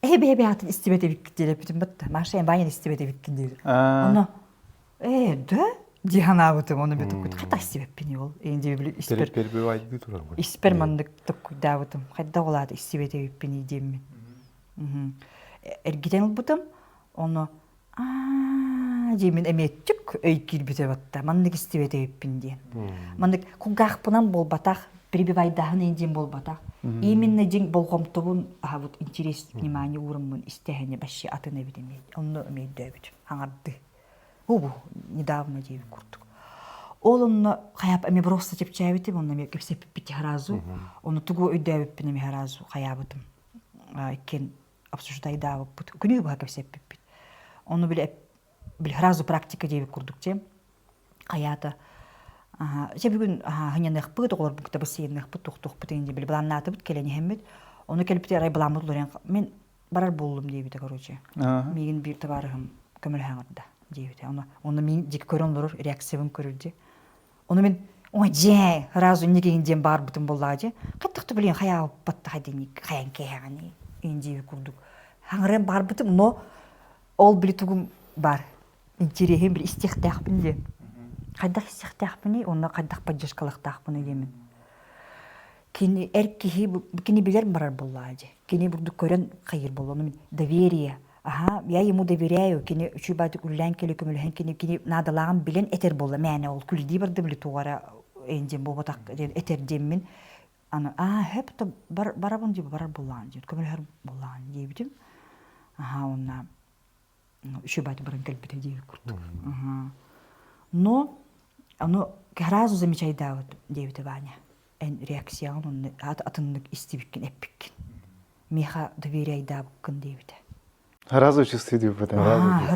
эһэ бэйэ аатын истибэт эбиккит диэппитим батта Маша эн Ваняны истибэт эбиккин диир онно ээ да дии санаабытым ону би туккут хата истибэппин ол ээн били испэр испэр маннык токкуйдаабытым хайдах ол аата истибэт эбиппиний диэммин эргитэн ылбытым ону Аа, диэмин эмиэттик өй киирбитэ батта. Маннык истибэт эбиппин диэн. Маннык кулгаахпынан буолбатах, перебивайдааһын диэн буолбатах. Именно дьиҥ болҕомтобун аха вот интерес, внимание уураммын истэһэни вообще атын эбит эмиэ. Онно эмиэ өйдөөбүт. Хаҥарды. Бу недавно диэбит курдук. Ол онно хайап эмиэ просто чэпчээбитим, онно эмиэ кэпсэппиппит сразу. Ону тугу өйдөөбүппүн эмиэ сразу хайаабытым. Иккиэн обсуждайдаабыппыт, күнү быһа кэпсэппиппит. Ону били, били сразу практика диэбит курдук дьэ. Хайаата чэ бүгүн хыньаныахпыт, оҕолорбун кытта бассейнныахпыт, туохтуохпут диэн били былааннаатыбыт, кэлэн иһэммит. Ону кэлбит арай былааммыт уларыйан мин барар буоллум диэбитэ короче. Миигин биир табаарыһым көмөлөһөн оҥордо диэбитэ. Ону, ону мин дьик көрөн олорор реакциябын көрөр дии. Ону мин ой дьээ сразу инникигин диэн баарбытым буоллаҕа дьэ хайдах да билин хайаабыппат хайдыник хайан кээһэҕиний индиэби курдук хаҥыран баарбытым но ол били тугум бар интириэһим били истиэхтээхпин диэн хайдах истиэхтээхпиний уонна хайдах поддержкалыахтаахпыный диэмин кини эр киһи кини билэр барар буоллаҕа дьэ кини бурдук көрөн хайыр буолла ону мин доверие Аһаа, я ему доверяю, кини үчүгэй баайдык үлэлээн кэлэ көмөлөһөн кини кини наадалааҕын билэн этэр буолла мээнэ ол күлдии бардым или туох эрэ эн диэн буолбатах диэн этэр диэммин аны аа хөп то бар барабын дии барар буоллаҕын диэн көмөлөһөр буоллаҕын диэбитим аһаа уонна үчүгэй баайдык баран кэлбитэ диэбит курдук но ону сразу замечайдаабыт диэбитэ Ваня эн реакцияҕын онно атыннык истибиккин эппиккин миэхэ доверяйдаабыккын диэбитэ. Сразу чувствую это.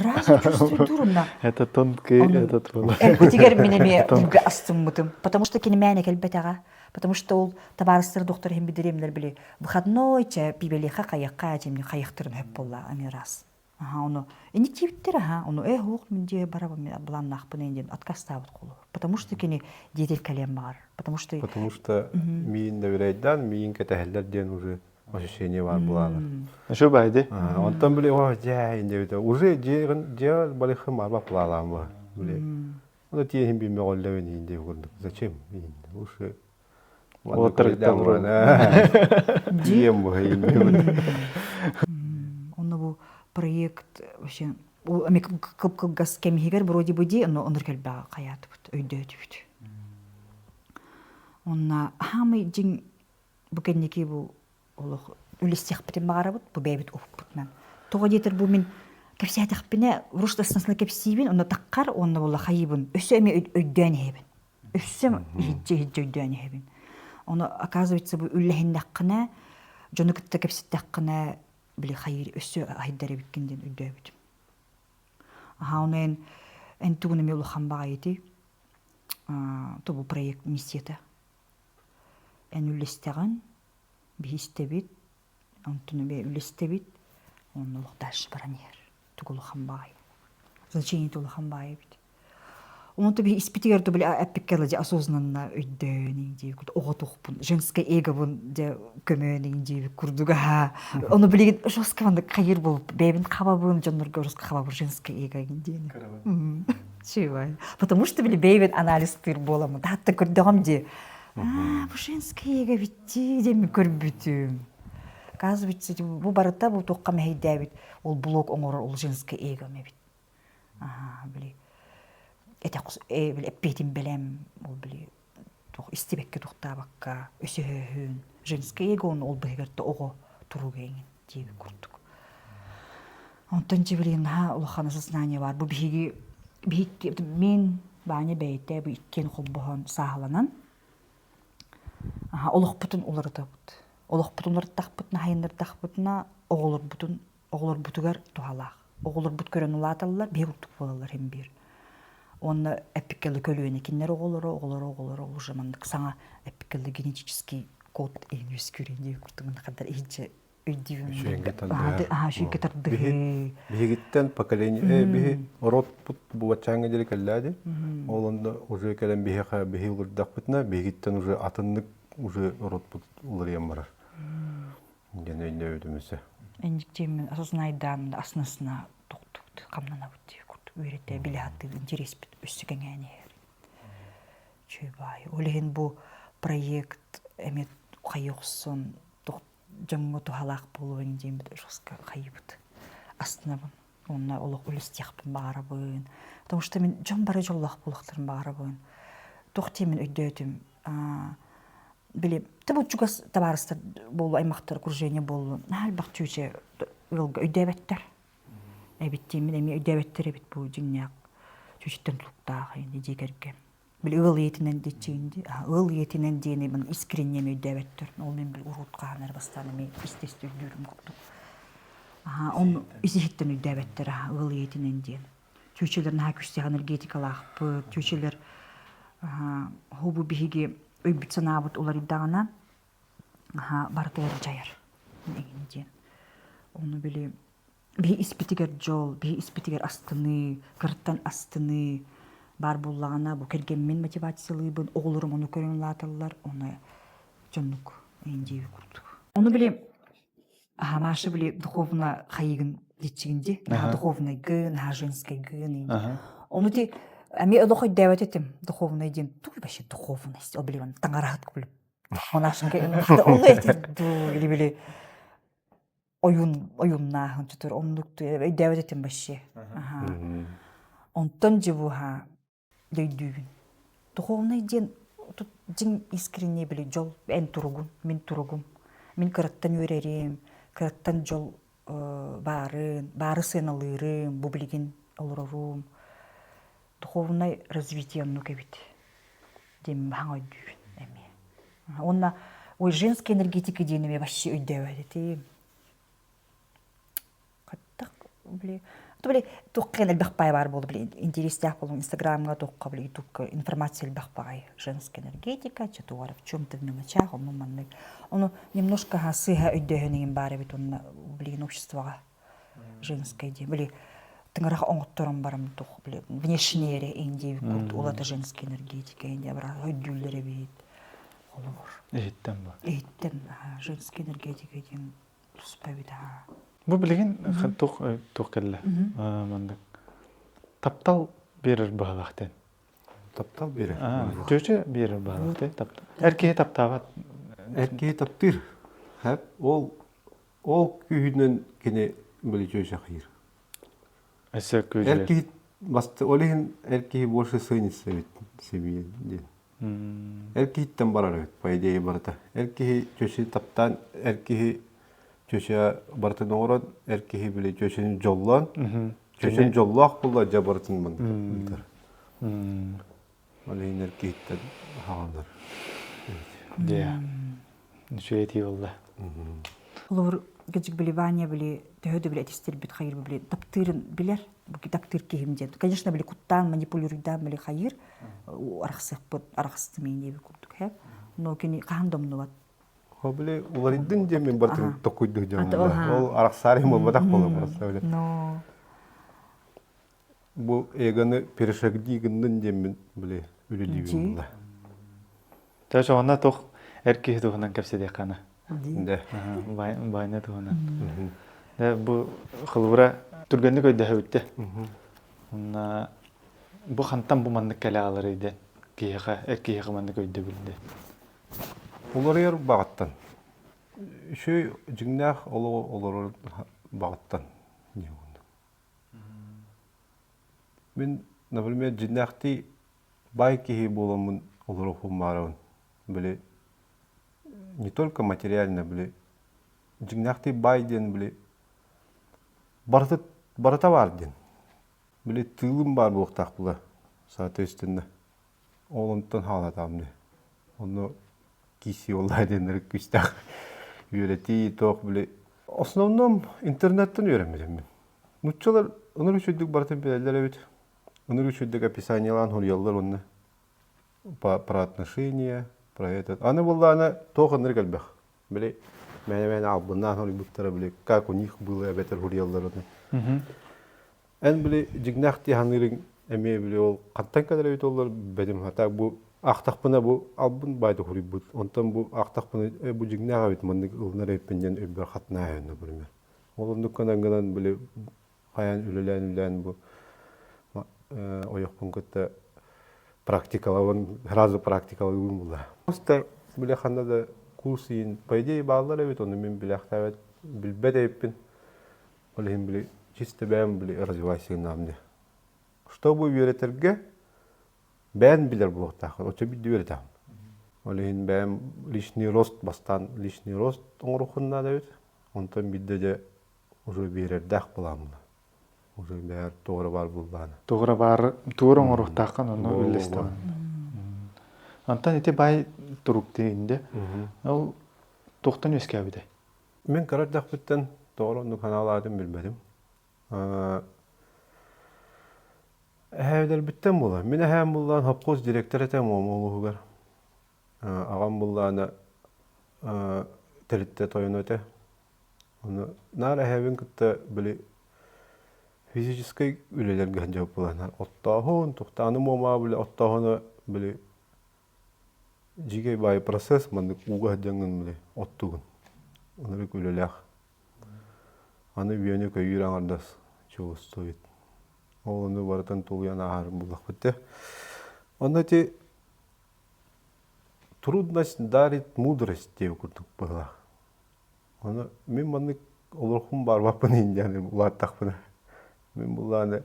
Сразу чувствую онно. Это тонкий этот был. Эрбитигэр мин эмиэ үлгэ астыммытым. Потому что кини мээнэ кэлбэтэҕэ. Потому что ол табаарыстар доктор иһин бидириэмнэр били выходной чэ пибелиха хайахха дьимни хайахтарын хөп буолла ами раз. Аха ону инниктиибиттэр аха ону э хуох мин дьиэ барабын мин былааннаахпын диэн отказтаабыт холу. Потому что кини деятель кэлиэн баҕар. Потому что Потому что миин доверяйдаан миин кэтэһэллэр диэн уже ощущение баар буолалар. Что байды? Онтон били о дьэ инде уже дьиэ дьиэ балыхым арба плалаам ба. Били. Оны тиэһин би мөҕөллөбүн инде курдук. Зачем? Уже. Диэм Онно бу проект вообще эми кып-кылгас кэмиһигэр вроде бы ди онно онор кэлбэҕэ хайаатыбыт өйдөөтүбүт. Онна хаамай дьиҥ бу кэнники бу олох үлэстиэхпитин баҕарабыт бу бэйэбит уһукпутунан. Тоҕо диэтэр бу мин кэпсээтэхпинэ руш кэпсиибин онно таххар уонна була хайыыбын өссө эмиэ өйдөөн иһэбин. Өссө иһирдьэ иһирдьэ өйдөөн иһэбин. Ону оказывается бу үллэһиннэххинэ дьону кытта кэпсэттэххинэ били хайыыр өссө айдар эбиккин диэн өйдөөбүтүм. Аха ону эн эн тугун эмиэ улахан баҕайы тобу проект миссията. Эн үллэстэҕин, биһи истэбит, онтун эмиэ үллэстэбит, онно олох дальше баран иһэр. Тугу улахан баҕайы. Значение улахан баҕайы эбит. Онто биһи испитигэр да били эппиккэ дылы дьэ осознанно өйдөөн диэбит оҕотуохпун женское эгобун дьэ көмөөн диэбит курдук аһаа ону билигин жестко маннык хайыр буолуп бэйэбин хабабын дьоннорго жестко хабабын женское эго диэни чивай потому что били бэйэбин анализтыыр буоламмын таатта көрдөҕүм дии аа бу женское эго битти диэммин көрбүтүм оказывается бу барыта бу туохха мэһэйдээбит ол блок оҥорор ол женское эгом эбит Аһаа, били этэ били эппиэтин бэлэм ол били туох истибэккэ тухтаабакка өсөһөөһүн женское эго ол быһыгар да оҕо туруга эҥин диэбит курдук. Онтон дьэ билигин наһаа улахан осознание баар. Бу биһиги биһикки мин Ваня бэйэтэ бу иккиэн холбоһон сааһыланан олохпутун уларытабыт. Олохпутун уларыттахпытына, хайыннардахпытына оҕолорбутун оҕолорбутугар туһалаах. Оҕолорбут көрөн улааталлар, биһи курдук буолаллар иһин биир. Уонна эппиккэ көлүөнэ кинилэр оҕолоро, оҕолоро, оҕолоро уже маннык саҥа эппиккэ генетический код иһин үөскүүр диye курдук манна хандар иһинче өйдүүбүн. Үчүгэйгэ тардыһыы. Биһигиттэн поколение биһи оротпут бу баччааҥҥа диэри кэллээди. Ол онно уже кэлэн биһиэхэ биһи уларыдахпытына биһигиттэн уже атыннык уже оротпут уларыйан барар. Диэн өйдөөбүтүм өссө. Энньиктиэммин осознайдаан аснасына тохтубут хамнанабыт дии курдук үөрэтэ билэ сатыыр интэриэспит өссө кэҥээн иһэр. Үчүгэй баай. Ол иһин бу проект эмиэ хайыы охсон дьоҥҥо туһалаах буолуон диэммит жестко хайыыбыт. Астынабын. Уонна олох үлэстиэхпин баҕарабын. Потому что мин дьон бары дьоллоох буолуохтарын баҕарабын. Туох диэммин өйдөөтүм. Били бу чугас табаарыстар буолу аймахтар окружение буоллун наһаа элбэх чүүчэ ыалга өйдөөбөттөр эбит диэммин эмиэ өйдөөбөттөр эбит бу дьиҥнээх чүүчүттэн тулуктаах ини дьиэ кэргэн били ыал ийэтинэн диэччигин дии ыал ийэтинэн диэни мин искренне эмиэ өйдөөбөттөр ол мин били уруут хаһан эрэ бастаан эмиэ истэ-истэ өйдүүрүм курдук он ис иһиттэн өйдөөбөттөр ыал ийэтинэн диэн чүүчэлэр наһаа күүстээх энергетикалаахпыт чүүчэлэр бу биһиги өйбүт-санаабыт уларыйдаҕына барытыгар дьайар эҥин диэн ону били биһи испитигэр дьол биһи испитигэр астыныы кыраттан астыныы баар буоллаҕына бу кэргэммин мотивациялыыбын оҕолорум ону көрөн улааталлар ону дьоннук эҥин диэбит курдук ону били Аха, Маша били духовно хайыгын диэччигин дии. Наһаа духовнайгын, наһаа женскайгын. Ону ти эмиэ олох өйдөөбөт этим духовный диэн тугуй вообще духовность ол били таҥараһыт кулуп. Онашка ону этир дуу или били ойун ойуннааһын чутур оннук өйдөөбөт этим вообще. Аха. Онтон дьыбуха өйдүүбүн. Духовнай диэн тут дьиҥ искренне били дьол эн туругун, мин туругум. Мин кыраттан үөрэрим, кыраттан дьол баарын, баары сыаналыырым, бу билигин олорорум. Духовнай развитие оннук эбит диэн баһаҥ өйдүүбүн эмиэ. Уонна ой женская энергетика диэн эмиэ вообще өйдөөбөт этим. Хаттах били били туохха элбэх баай баар буолла били интэриэстээх буолуҥ инстаграмҥа туохха били ютубка информация элбэх баҕайы женская энергетика чё в чем-то в мелочах онну маннык ону немножко сыыһа өйдөөһүн иҥин баар эбит уонна билигин обществоҕа женское диэн били тыҥырах оҥотторон баран туох били внешне эрэ индия курдук ол это женская энергетика индия өйдүүллэр эбит холобур иһиттэн ба иһиттэн женская энергетика диэн туспа эбит аа Бу билигин туох туох кэллэ? Маннык таптал биэрэр быһалаах диэн. Таптал биэрэр. Чүөчэ биэрэр баҕалаах таптал. Эр киһи таптаабат. Эр киһи таптыыр. Ол ол күүһүнэн кини били чүөчэ хайыр. Өссө Эр киһи ол иһин эр киһи больше ценится эбит семье диэн. Эр киһиттэн барар эбит, по идее барыта. Эр киһи чүөчэни таптаан, эр киһи чүөчэ барытын оҥорон, эр киһи били чүөчэни дьоллоон, чүөчэн дьоллоох буолла дьэ барытын ыытар. Ол иһин эр киһиттэн хаалар. Дьэ, үчүгэй этии буолла. Холобур, кыдьык били Ваня били төһө да били этистирбит хайыр били таптыырын билэр, таптыыр киһим диэн. Конечно, били куттаан, манипулируйдаан били хайыр арахсыахпыт, арахсытым диэби курдук һэ. Но кини хаһан да умнубат. Хо били уларыйдын диэн мин бартын токуйду диэн. Ол арахсаарым буолбатах буола просто били. Но Бу эгоны перешагни гыннын диэммин били үлэлиибин була. Тоже онно туох эр киһи туһунан кэпсэтиэххэ ана. Да. Баайна туһунан. Да бу холобура түргэнник өйдөһөбүттэ. Онна бу хантан бу маннык кэлэ ааларый диэн киһиэхэ эр киһиэхэ маннык өйдөбүл диэн. Уларыйар баҕаттан. Үчүгэй дьиҥнээх олоҕу олорор баҕаттан диэн Мин, например, дьиҥнээхтии баай киһи буоламмын олоруохпун баҕарабын. Били не только материально, били дьиҥнээхтии баай диэн били барыта барыта баар диэн. Били тыылым баар буолуохтаах була, соответственно. Ол онтон хаалатаҕым дии. Онно киирсии буоллаҕа диэннэри күүстээх үөрэтии, туох били основном интернеттэн үөрэммитим мин. Нуччалар ынырык үчүгдүк барытын билэллэр эбит. Ынырык үчүгдүк описаниелаан суруйаллар уонна про отношения, про этот. Аны буоллаҕына туох ынырык элбэх. Били мээнэ-мээнэ албыннаан суруйбуттара били как у них было эбэтэр суруйаллар уонна. Эн били дьиҥнээх дии саныырыҥ эмиэ били ол хантан кэлэр эбит оллор бэтим хата бу аахтахпына бу албын баайда хуруйбут онтон бу аахтахпына э бу дьиҥнээх эбит маннык ылынар эбиппин диэн өйбөр хатынаайан например ол оннук гынан гынан били хайаан үлэлээн үлэлээн бу ойохпун кытта практикалабын сразу практикалыыбын була просто били ханна да курс иин по идее бааллар эбит ону мин билээхтээбэт билбэт эбиппин Ол иһин били чисто бэйэм били развивайся гыннаҕым дии. Чтобы үөрэтэргэ бэйэн билэр буолуохтааххын, оччо биирдэ үөрэтэҕин. Ол иһин бэйэм личный рост бастаан личный рост оҥоруоххун наада эбит. Онтон биирдэ дьэ уже биэрэрдээх былааммын. Уже бэйэр туора баар буоллаҕына. Туора баар туора оҥоруохтааххын онно үллэстэҕин. Онтон ити баай турук диинде. Ол туохтан үөскээбитэй? Мин кыра эрдэхпиттэн тоҕо оннук санаалаатым билбэтим. Эһээбилэрбиттэн буолар. Мин эһээм буллаан совхоз директор этэ Муома улууһугар. Аҕам буллаана тэрилтэ тойоно этэ. Ону наар эһээбин кытта били физическэй үлэлэргэ сылдьыбыт буолан оттооһун, тухтааны Муомаҕа били оттооһуну били Дьиикэй баайы процесс маннык ууга сылдьаҥҥын били оттугун. Ынырык үлэлээх. Аны үөнү-көйүүр аҥардас чувствует. Ол ону барытын тулуйан ааһар буллахпыт дии. Онно ити трудность дарит мудрость диэбит курдук быһыылаах. Ону мин маннык олорохпун баарбаппын иһин диэн улааттахпына. Мин буллааны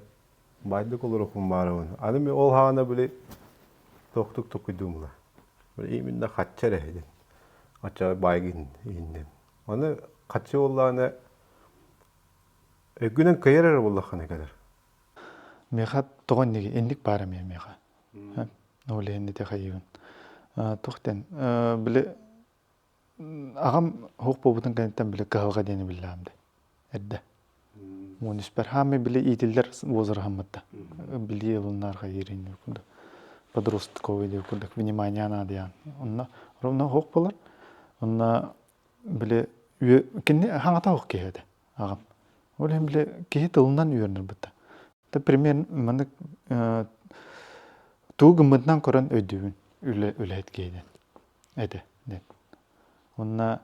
Баайдык олоруохпун баарабын. Аны мин ол хаана били тохтук токуйдуум була. Именно хачча эрэ диэн. Ачча баайгын иһиннэн. Аны хаччы буоллаҕына өйгүнэн кыайар эрэ буоллаххына кэлэр. Миэхэ тоҕо инник инник баар эмиэ миэхэ. Ол иһин ити хайыыбын. Туох диэн били Аҕам суох буолбутун кэнниттэн били кыһалҕа диэни биллэҕим дии эрдэ. Уон үспэр хаамай били иитиллэр возраһыммыт Билии ылыннар хайыырын курдук подростковый диир курдук внимание наадыйаан. Онно ровно суох буолар. Онно били кини хаҥата суох киһи этэ аҕам. Ол иһин били киһи тылынан үөрэнэр бытта. Пример маннык тугу гыммытынан көрөн өйдүүбүн үлэ үлэһит киһи диэн. этэ диэн. Уонна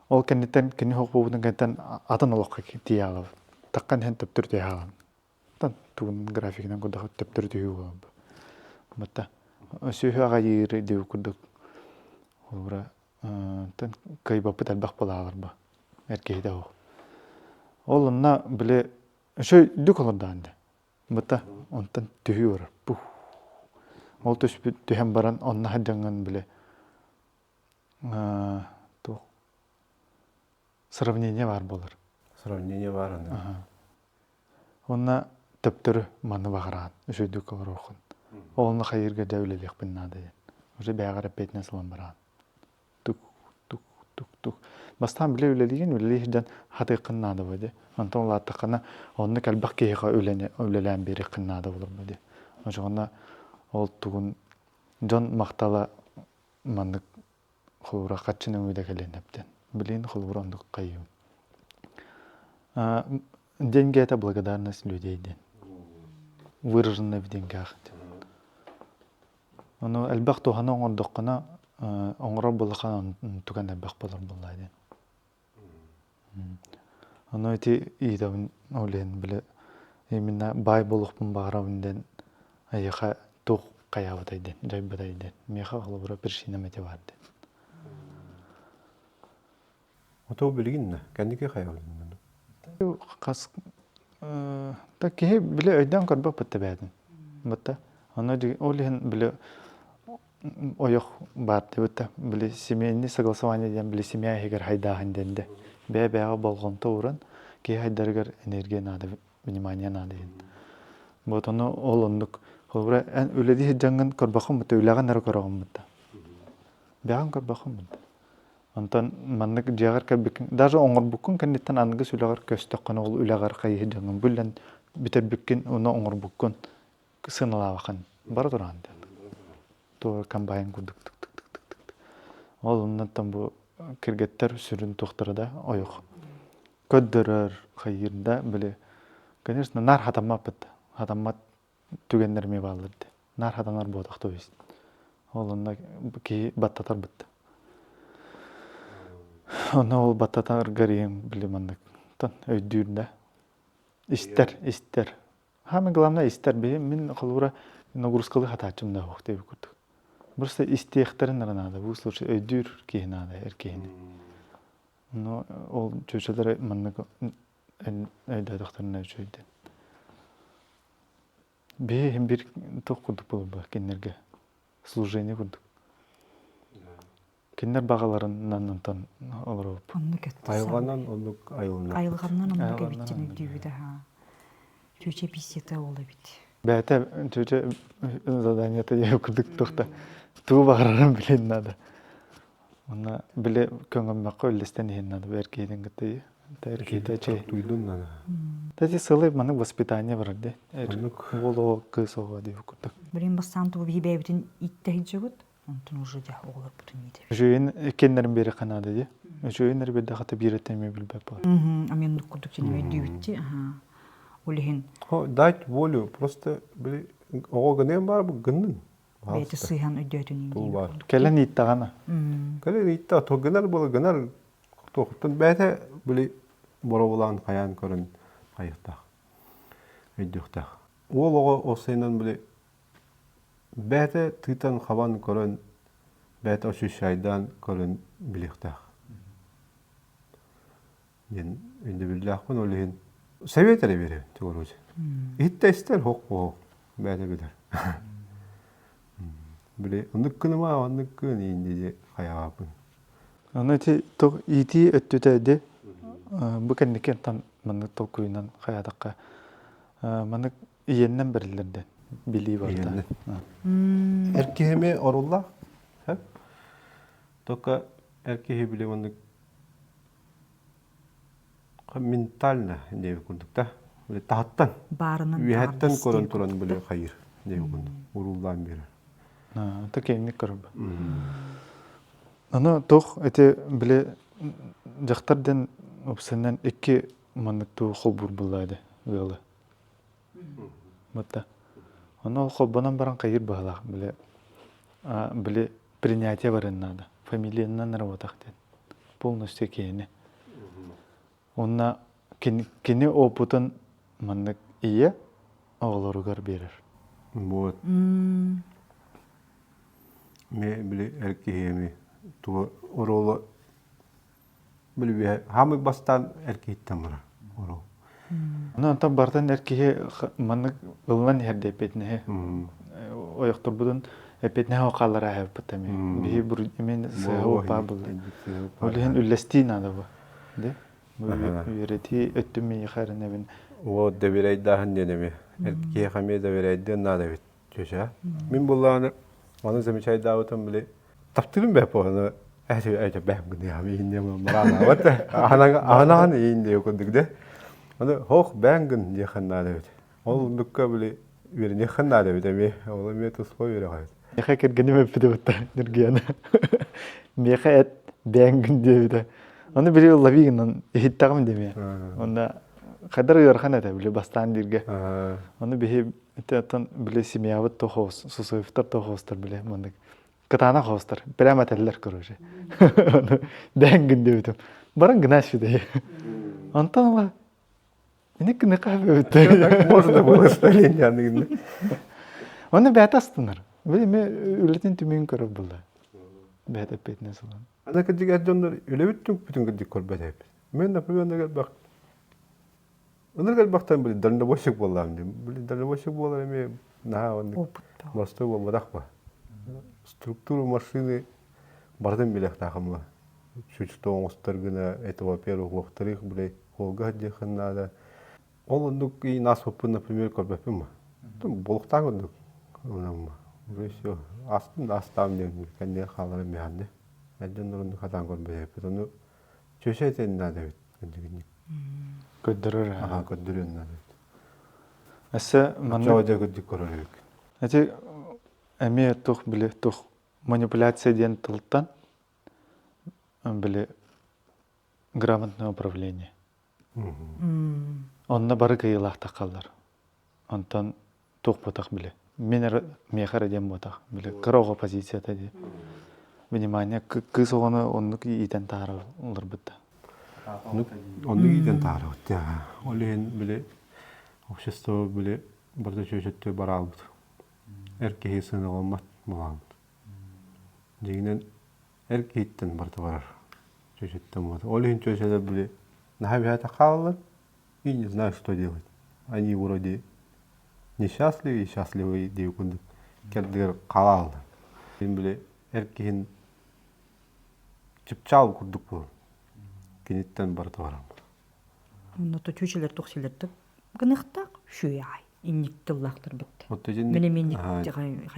ол кэнниттэн кини суох буолбутун кэнниттэн атын олоххо тиийэ хаалабыт. Таххан иһэн төптөрү түһэ хаалабын. Тугун графигынан курдук төптөрү түһүү буолар. Батта. Сүөһү аҕайыыр диэбит курдук. Холобура, кыайбаппыт элбэх буолаалар бу. Эр киһитэ суох. Ол онно били үчүгэйдик олордоон дии. Быта онтон түһүү барар. Пух. Ол түспүт түһэн баран онно сылдьаҥҥын били туох сравнение баар буолар. Сравнение баар аны. Уонна төптөрү маны баҕараан үчүгэйдик олоруоххун. Ол онно хайыырга дьэ үлэлиэхпин наада диэн. Уже бэйэҕэр эппиэтинэс ылан бараҕын. Тук тук тук тук. Бастаан били үлэлиигин, үлэлии сылдьан хатыаххын наада буо дии. Онтон улааттаххына оннук элбэх киһиэхэ үлэни үлэлээн биэриэххин наада буолар буо дии. Очоҕуна ол тугун дьон махтала маннык холобура хаччы нөҥүө кэлиэн эптэн. Билин холобура оннук хайыым. Деньги это благодарность людей диэн. Выраженная в деньгах диэн. Ону элбэх туһаны оҥордоххуна, оҥорор буоллаххына туган элбэх буолар буоллаа диэн. Ону ити иитэбин ол иһин били именно баай буолуохпун баҕарабын диэн эйиэхэ туох хайаабытай диэн, дьайбытай диэн. Миэхэ холобура причинам ити баар диэн. Ото билигин да кэнники хайаабытын Хас та киһи били өйдөөн көрбөт бытта бээтин. Бытта. Ону ол иһин били ойох баар дебитта били семейный согласование диэн били семья иһигэр хайдааһын диэн де. Бэйэ-бэйэҕэ болҕомто ууран киһи хайдарыгар энергия наада, внимание наада диэн. Вот ону ол оннук холобура эн үлэлии сылдьаҥҥын көрбөххүн бутта үлэҕин эрэ көрөҕүн бутта. Бэҕин көрбөххүн бутта. Онтон маннык дьиэҕэр кэлбиккин, даже оҥорбуккун кэнниттэн аныгыс үлэҕэр көстөххүнэ ол үлэҕэр хайыһы дьоҥҥун бүллэн бүтэрбиккин уонна оҥорбуккун сыаналаабаккын бара тураҕын диэн. Туо комбайн курдук тык тык тык тык тык. Ол оннуттан бу кыргыттар сүрүн туохтара да ойох көрдөрөр хайыыр да били конечно наар хатаммаппыт хатаммат түгэннэр эмиэ бааллар дии. Наар хатанар буотах то есть. Ол онно киһи баттатар бытта. Онно ол баттатаргар иһин били маннык өйдүүр да. Истэр, истэр. Самое главное истэр. Мин холобура нагрузкалы хатааччым да суох диэбит курдук. Просто истиэхтэрин эрэ наада. Бу случай өйдүүр киһи наада, эр киһини. Но ол чүчэлэр маннык өйдөөтөхтөрүнэ үчүгэй диэн. Биһи бир туох курдук буолбут кинилэргэ служение курдук. Кинилэр баҕаларынан онтон олоробут. Оннук өттө Айылҕанан оннук айылынна. Айылҕаннан оннук эбит өйдүүбүт аһаа. Чүчэ писсета ол эбит. Бэйэтэ чүчэ заданиета диэн курдук туохта тугу баҕарарын билин надо. Онно били көҥөммөххө үллэстэн иһин надо эр киһитин кытта эр киһитэ чэй. Туйдун надо. Тэти сылы маннык воспитание барар дии. Уол оҕо кыыс оҕо диэбит курдук. Блин бастаан тугу биһи бэйэбитин ииттэ сылдьыбыт. Онтон уже дьэ оҕолорбутун иитэбит. Үчүгэйин иккиэннэрин биэриэххэ наада дии. Үчүгэйин эрэ биэрдэххэ биирэттэн эмиэ билбэт буолар. Амин курдук син өйдүүбүт дии. Ол иһин. Дать волю просто били оҕо гыныан баар бу гыннын. Бэйэтэ сыыһан өйдөөтүн диэн. Кэлэн ииттэҕинэ. Кэлэн иитте то гынар буола гынар туохтан бэйэтэ били боробулаан хайаан көрөн хайыахтаах өйдүөхтээх. Уол оҕо ол сайынан били бэйэтэ тыытан хабан көрөн бэйэтэ ощущайдаан көрөн билиэхтээх диэн өйдөбүллээхпин ол иһин совет эрэ биэрэбин короче иһиттэ истэр хоқ хоқ бэйэтэ билэр били оннук гыныма оннук гын иин хайаҕааппын Аны ити иитии өттүтэ ди бу кэнники онтон маннык толкуйунан хайаатахха маннык ийэннэн бэриллэр диэн билии барда. Эр киһими оруллаах только эр киһи били оннук ментально диэбит курдук да били таһыттан баарынан үөһэттэн көрөн туран били хайыр диэбит курдук урууллаан биэрэр Это киэҥник көрөр. Аны туох ити били дьахтар диэн уопсайынан икки маннык туу холбуур буолла ди ыалы. Бытта. Ону ол холбонон баран хайыр быһалаах били били принятие барыан наада. Фамилиянан работах диэн. Полностью киһини. Уонна кини, кини опытын маннык ийэ оҕолоругар биэрэр. Вот. Ме били эр киһи эми туга оруола били хаамый бастаан эр киһиттэн барар оруол. Ону онтон бартан эр киһи маннык ылынан иһэр диэппитинэһи ойохторбутун эппитинэһи хааллара аһаппыт эми. Биһи имин сыһа упаа булла. Ол иһин үллэстии наада бу. Де? Бу үөрэтии өттүм миэхэ эрэнэбин. Вот доверяйдааһын диэн эми. Эр киһиэхэ эмиэ доверяйдыан наада эбит. Чөчө. Мин буллааны аны замечайдаабытым били таптыырым бэп ону эти эти бэп гыныам иинне маранаабат аһанаан иинне курдук де. Аны хох бээн гын диэхэн наада эбит. Ол оннукка били үөрэниэххин наада эбит эмиэ. Ол эмиэ туспа үөрэх эбит. Миэхэ кэргэним эппитэ бытта Ньургуяна. Миэхэ эт бээн гын диэбитэ. Аны били лави гынан иһиттэҕим дэмиэ. Онно хайдар ыарахан этэ били бастаан дииргэ. Ону биһи Ити оттон били семьябыт тохоос, Сусуевтар тохоостор били маннык кытаанах хоостор прямо этэллэр короче. Дээн гын диэбитим. Баран гына сюда. Онтон ыла ини кыныка Так можно было столение аныгын. Оны бэйэтэ астынар. Били ме үлэтин түмүгүн көрөр буолла. Бэйэтэ эппиэтинэс ылан. Ана кырдьык эр дьоннор үлэбит түҥпүтүн кырдьык көрбөт эбит. Мен, например, элбэх Ынырык элбэхтэн били дальнобойщик буоллаҕым дии. Били дальнобойщик буолар эмиэ наһаа оннук боростуой буолбатах ба. Структуру машины барытын билиэхтаахым ба. Чуть что оҥостор гына это во-первых, во-вторых, били холга сылдьыаххын наада. Ол оннук и наспыппын, например, көрбөппүн ба. Буолуохтаах курдук ылынамма. Уже все. Астым да астаам диэн кэннигэр хааларым миэхэ Эр дьоннор оннук хатаан көрбөтөппүт. Ону чөчө этэн наада эбит. Көрдөрөр Аха көрдөрүөн наада эбит. Өссө маннык дьэ көрдүк көрөр эбит. Эти эмиэ тух били тух манипуляция диэн тылтан били грамотное управление. Онно бары кыайыылаах таххаллар. Онтон туох буотах били. Мин эрэ миэхэ эрэ диэн буотах. Били кыра оҕо позицията дии. Внимание, кыыс оҕону оннук иитэн таһааралларбыт да. Оннук иитэн таһаарабыт. Ол иһин били общество били барыта чүөчөттө бараалбыт. Эр киһи сыаналаммат буолаабыт. Дьиҥинэн эр киһиттэн барыта барар. Чүөчөттөн буолар. Ол иһин чүөчэлэр били наһаа биһээтэ хаалаллар и не знаю, что делать. Они вроде несчастливы и счастливы диэки курдук кэрдигэр хаалаллар. Били эр киһин чыпчаал курдук буолар. Киниттэн барыта баран. Онно чүчэлэр тохсилердик гыныхтаах шүяй инник тыллаахтарбыт. Мин минник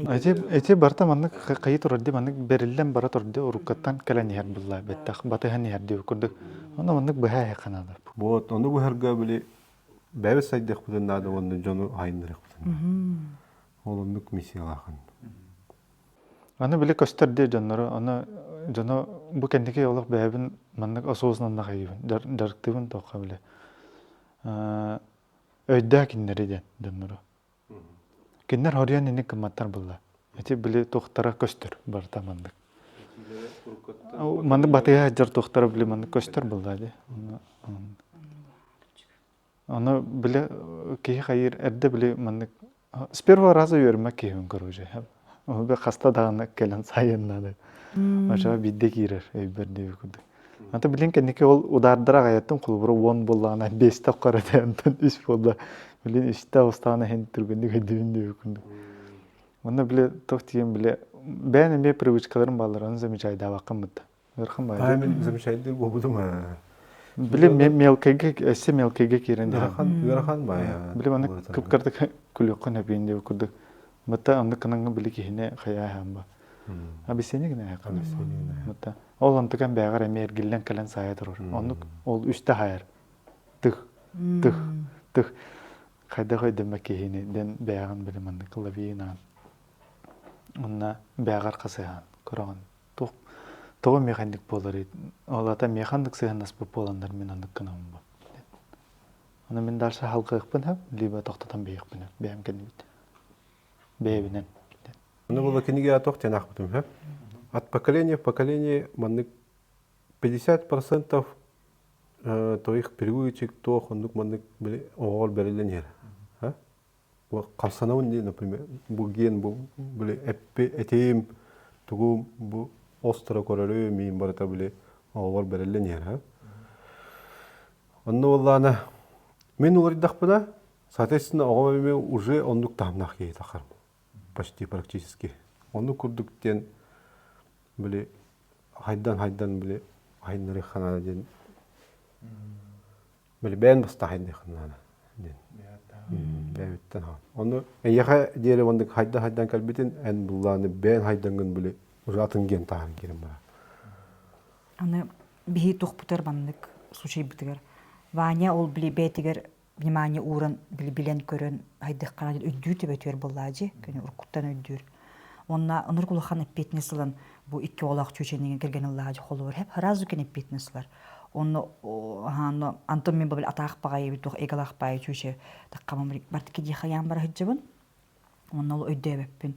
Эти эти барта маннык хайы турар ди маннык бериллен бара турды уруккаттан кэлэн иһэр булла бэттэх батыһан иһэр диэбит курдук. Онно маннык быһа иһэ ханаада. Вот ону быһарга били бэйэбит сайдыахпытын наада уонна дьону айыннарыахпытын наада. Ол оннук миссиялаахын. Аны били көстөр диэ дьоннору, аны дьону бу кэнники олох бэйэбин маннык осознанно хайыыбын, дьарыктыыбын тоққа били. Өйдөө кинилэри диэн дьоннору. Кинилэр хоруйан инник гымматтар булла. Ити били туохтара көстөр барыта маннык. Маннык батыһа сылдьар туохтара били маннык көстөр булла дии. Ону били киһи хайыыр эрдэ били маннык с первого раза үөрүмэк киһибин короче. Ону хаста даҕаны кэлэн сайыннады. Очо биирдэ киирэр өйбөр диэби курдук. Ата билин кэнники ол удаардара аҕайаттым холобура уон буоллаҕына биэстэ оххор этэ онтон үс буолла. Билин үстэ оҕустаҕына иһин түргэнник өйдүүбүн диэби курдук. Онно били туох тиийэн били бэйэн эмиэ привычкаларым бааллар ону замечайдаабаккын бытта. Ыархан баайы. Мин замечайдыыр буолбутум аа. Били мелкайга өссө мелкайга киирэн ыарахан ыарахан баайы. Били маннык кып-кырдык күлүөххүн эбиин диэбит курдук. Бытта оннук гынан били киһини хайааһаан ба. Объяснение гына Бытта ол онтукан бэҕэр эмиэ эргиллэн кэлэн саайа турар. Оннук ол үстэ хайар. Тых, тых, тых. Хайдах өйдөммө киһини дэн бэҕин били маннык лавинаан. Онна бэҕэр хасыһаан көрөҕүн. Туох тоҕо миэхэнник буоларый? Ол ата миэхэнник сыһыаннаспыт буоланнар мин оннук гынабын бу. Ону мин дальше халгыахпын сөп, либо тохтотон биһиэхпин сөп, бэйэм кэннибит. Бэйэбинэн. Ону була кинигэ туох диэн аахпытым сөп. От поколения в поколение маннык 50% твоих привычек туох оннук маннык оҕоҕор бэриллэн иһэр. Хамсанабын дии, например, бу ген бу били эппи этим. Тугу бу остро көрөрү миин барыта били оҕолор бэриллэн иһэр ха. Онно буоллаана мин уларыйдахпына, соответственно, оҕом эмиэ уже оннук таһымнаах киһи тахарым. Почти практически. Оннук курдук диэн били хайдан-хайдан били айыннарыахха наада диэн били бэйэн баста хайдыахха наада диэн. Бэйэбиттэн хаан. Ону эйиэхэ диэри оннук хайдан-хайдан кэлбитин эн буллааны бэйэн хайдангын били уже атын гиэн таһан киирэн бара. Аны биһи тухпутар маннык случайбытыгар Ваня ол били бэйэтигэр внимание ууран били билэн көрөн хайдаххана өйдүүр төбөтүгэр буоллаадьы күнү уруккуттан өйдүүр уонна оннук улахан эппиэтинэс ылан бу икки оҕолоох чүөчэниҥин кэргэн ыллаадьы холобур хэп сразу кин эппиэтинэс ылар онно аһаанно Антон мен бабыл атаах баҕайы туох эгалаах баайы чүөчэ таккамам бартыки дии хайаан бара сылдьабын онно ол өйдөөбөппүн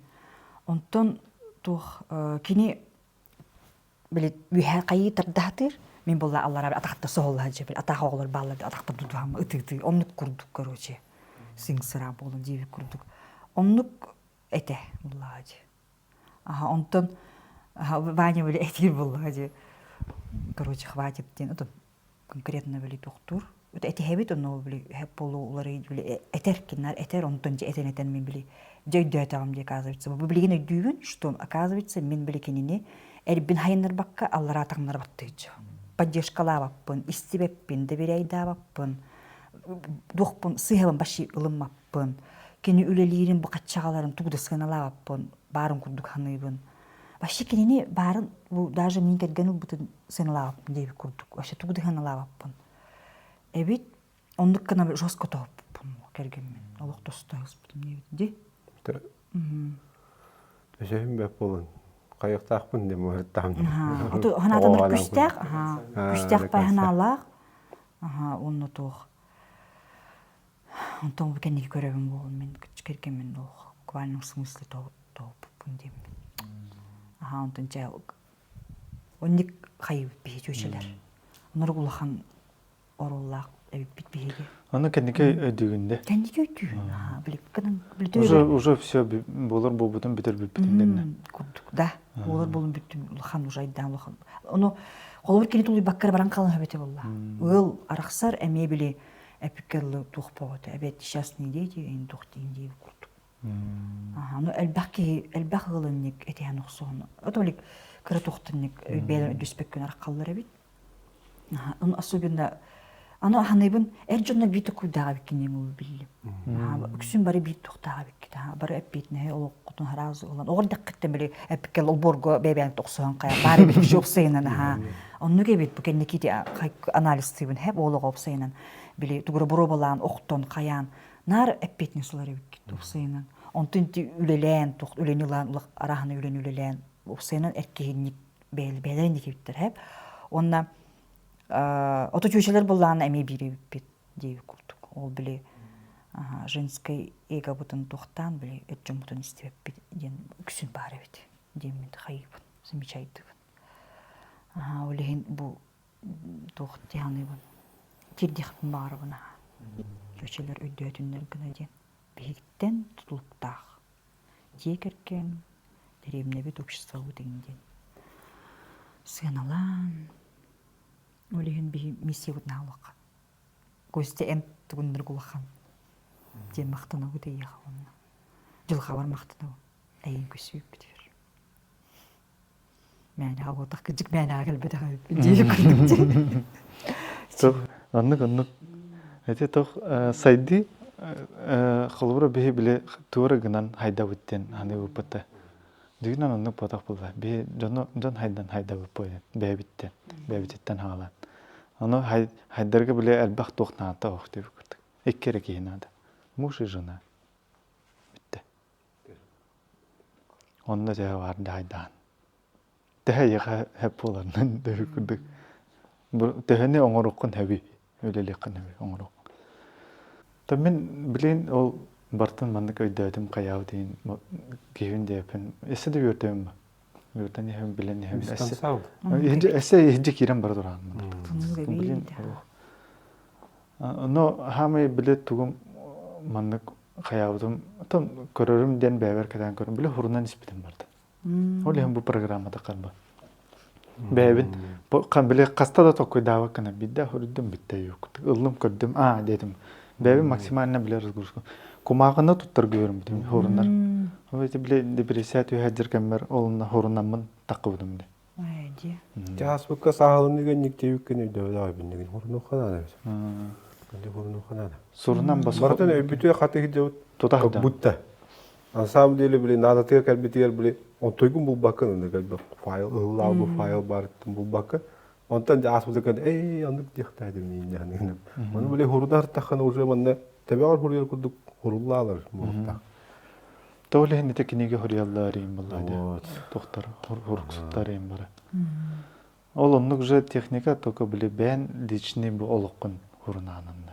онтон туох кини били үөһэ хайыы тардаһатыыр мин буолла аллара атахта соһулла сылдьабын атаах оҕолор бааллар атахта тутуһам ытыы-ытыы оннук курдук короче сыҥсыра буолан диэбит курдук оннук этэ буллаҕа дии аха онтон Ваня били этиир буоллаҕа дии короче хватит диэн отон конкретно били тохтуур этиһэбит онно били хэп болуу уларый били этэр кинар этэр онтон дьэ этэн этэн мин били дьэ өйдөөтөҕүм дии оказывается бу билигин өйдүүбүн что оказывается мин били кинини эрбин хайыннарбакка аллараа таҥнарбаттыыччы поддержкалаабаппын истибэппин доверяйдаабаппын дуохпун сыыһабын вообще ылыммаппын кини үлэлиирин бу хаччаҕаларын тугу да сыаналаабаппын баарын курдук саныыбын вообще кинини баарын бу даже мин кэргэн ылбытын сыаналаабаппын диэбит курдук вообще тугу да сыаналаабаппын эбит оннук гына жестко тоһуппуппун кэргэммин олох тостойуспутум диэбит ди Өсөһүм бэп буолан хайыахтаахпын диэн муһарыттаҕым. Ханаатанар күстээх, күстээх паһанаалаах, уонна туох. Онтон бу кэнники көрөбүн буолун мин кэргэммин олох буквально в смысле тоһуппуппун диэммин. Аха онтон чэ онник хайыбыт биһи чүөчэлэр. Онор улахан оруоллаах эбиппит биһиги. Аны кэнники өйдүүгүн Кэнники өйдүүгүн. Аха, биликкин Уже уже все буолар буолбутун бүтэр бүппүтүн гэннэ. Курдук да. Буолар буолун бүттүм улахан уже айдаан улахан. Ону холобур кини тулуйбакка баран хаалан эбэтэ буолла. Ыал арахсар эмиэ били эпиккэ туох боҕото эбэт несчастные дети ин туох диин дии курдук. Аха, ну элбэх киһи элбэх ыалынньык этиһэн охсуһун. Отолик кыра туохтанник бэйэлэрин өйдөспөккүн араххаллар эбит. Аха, особенно аны ханыыбын эр дьонно биир токуйдаах эбиккин диэн ол биллим. Үксүн бары биир туохтаах эбиккит. Бары эппиэтинэһи олоххутун хараас ылан оҕор дэххиттэн били эппиккэ олбуорго бэйбээн тохсоһон хайа баар эбит жопсайынан аха. Оннук эбит бу кэнники анализтыыбын хэп олоҕо опсайынан били тугура боруобалаан охтон хайаан наар эппиэтинэс ылар эбиккит опсайынан. Онтон үлэлээн туох үлэни ылаан араһаны үлэни үлэлээн опсайынан эркиһинник бэйэлэрин диэбиттэр хэп. Уонна ото чүөчэлэр буллаана эмиэ биир эбиппит диэбит курдук. Ол били женскай эгобутун туохтаан били эт дьоммутун истибэппит диэн үксүн баар эбит диэммин хайыыбын, замечайдыыбын. Ол иһин бу туох дии саныыбын тиэрдиэхпин баҕарабын аха. Чүөчэлэр өйдөөтүннэр гына диэн биһигиттэн тутулуктаах дьиэ кэргэн, дэриэбинэбит обществобыт иҥин диэн сыаналаан ол иһин биһи миссиябыт наһаа улахан. Костя эн тугуннарга улахан диэн махтанабыт эйиэхэ уонна дьылҕабар махтанабын эйигин көрсүбүппүтүгэр. Мээнэҕэ буолтах кырдьык мээнэҕэ кэлбэтэх эбиппин диэри курдук дии. Туох оннук оннук ити туох сайдыы холобура биһи били туора гынан хайдабыт диэн аныыбыппыт да дьигинэн оннук буотах буолла биһи дьону дьон хайдан хайдабыт буолан бэйэбиттэн бэйэбититтэн хаалан ону хайдарга били элбэх туох наада ох диэбит курдук икки эрэ киһи наада муж и жена бүттэ Онно төһө баардаайдаан. Төһө эйиэхэ сөп буоларынан төһө курдук. Төһөнү оҥоруоххун сөбүй, үлэлиэххин сөбүй оҥоруох. То мин билин ол бартын маннык өйдөөтүм хайаабыт иһин киһибин диэппин эссе да үөртөбүм ба. Үөртэн иһэм билэн иһэм эссе эссе иһдьи киирэн бара тураан. Билин Но хаамай били тугум маннык хайаабытым, оттон көрөрүм диэн бэйэбэр кэтээн көрөн, били хурунан испитим барда. Ол иһин бу программата харба. Бэйэбин били хаста да толкуйдаабаккына биирдэ үрдүм бүттэ ыллым көрдүм аа диэтим. Бэйэбин максимально билэр разгрузка. Кумааҕыны туттарга үөрэммитим хорунар. Ол ити били депрессия түһэ кэммэр олунна хорунаммын таххыбытым ди. Чааспыкка сааһылыныгын никтиэбиккин өйдөбүл хорунуохха наада эбит. Хорунуохха наада. Сурунан бас Барытын өйбүтүө хаты сылдьыбыт тутах будто. На самом деле, били наадатыгар кэлбитигэр били онтойгун булбаккын онно кэлбит файл ыһыллаабы файл барыттын булбакка онтон дьэ ааспытыкан эй оннук диэхтээдим ииннэхин Ону били хурунар таххана уже манна тэбэҕэр хуруйар курдук хуруллаалар буолуохтаах. Тоҕо иһин ити кинигэ хуруйаллар иин булла Тохтар хуруксуттар иин бара. Ол оннук же техника только били бээн личный бу олоххун хурунаананна.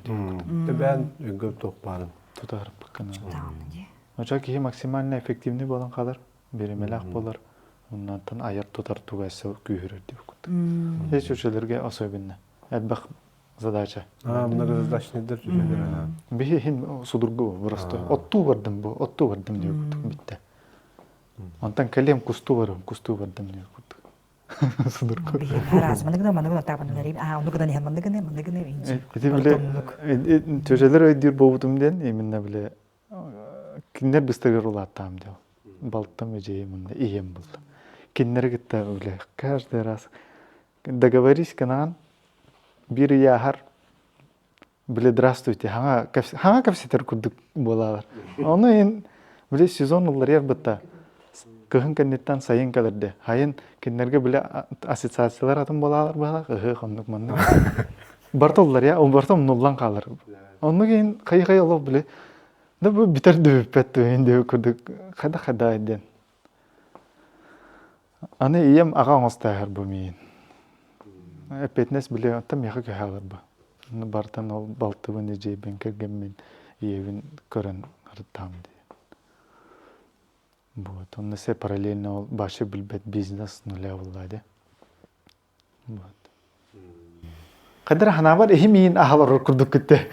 Бээн үнгөм туох баарын. Тутаарыппыккына. Оча киһи максимально эффективный буолан хаалар, биримэлээх буолар, оннантан айар тутар туга өссө күүһүрэр диэбит курдук. Эч үчүлэргэ особенно элбэх задача. А, многозадачныйдар түһэлэр. Биһи иһин судургу просто. Оттуу бардым бу, оттуу бардым диэбит курдук битте. Онтон кэлиэм кустуу барым, кустуу бардым диэбит курдук. Судургу. Араас маннык гына маннык гына таабаннарым аа оннук гынан иһэн маннык гына маннык гына Ити бile төжелер өйдүүр буолбутум диэн именно бile кинилэр быстарыгар улааттаам диэн балтым эдьиийим уонна ийэм булла. Кинилэри кытта бile каждый раз договорись гынан биир ыйааһар бile здравствуйте хаҥа хаҥа кэпсэтэр курдук буолаалар. Ону иһин бile сезон уларыйар бытта кыһын кэнниттэн сайын кэлэрде. Хайын кинилэргэ бile ассоциациялар атын буолаалар быһалаах ыһыах оннук маннык. Барыта уларыйа, барыта умнуллан хаалар. Оннук иһин хайы-хайы олох бile да бу бүтэр да бүппэт туһун диэбит курдук хада-хада диэн. Аны ийэм аҕа оҥостооһор бу миин. Эппиэтинэс били оттон миэхэ көһөҕөр бу. Бартан ол балтыбын, эдьиийбин, кэргэммин, ийэбин көрөн ырыттаам дии. Вот, онно се параллельно ол башы билбэт бизнес нуля булла ди. Вот. Кадыр ханаабар иһим иин аһалар курдук күттэ.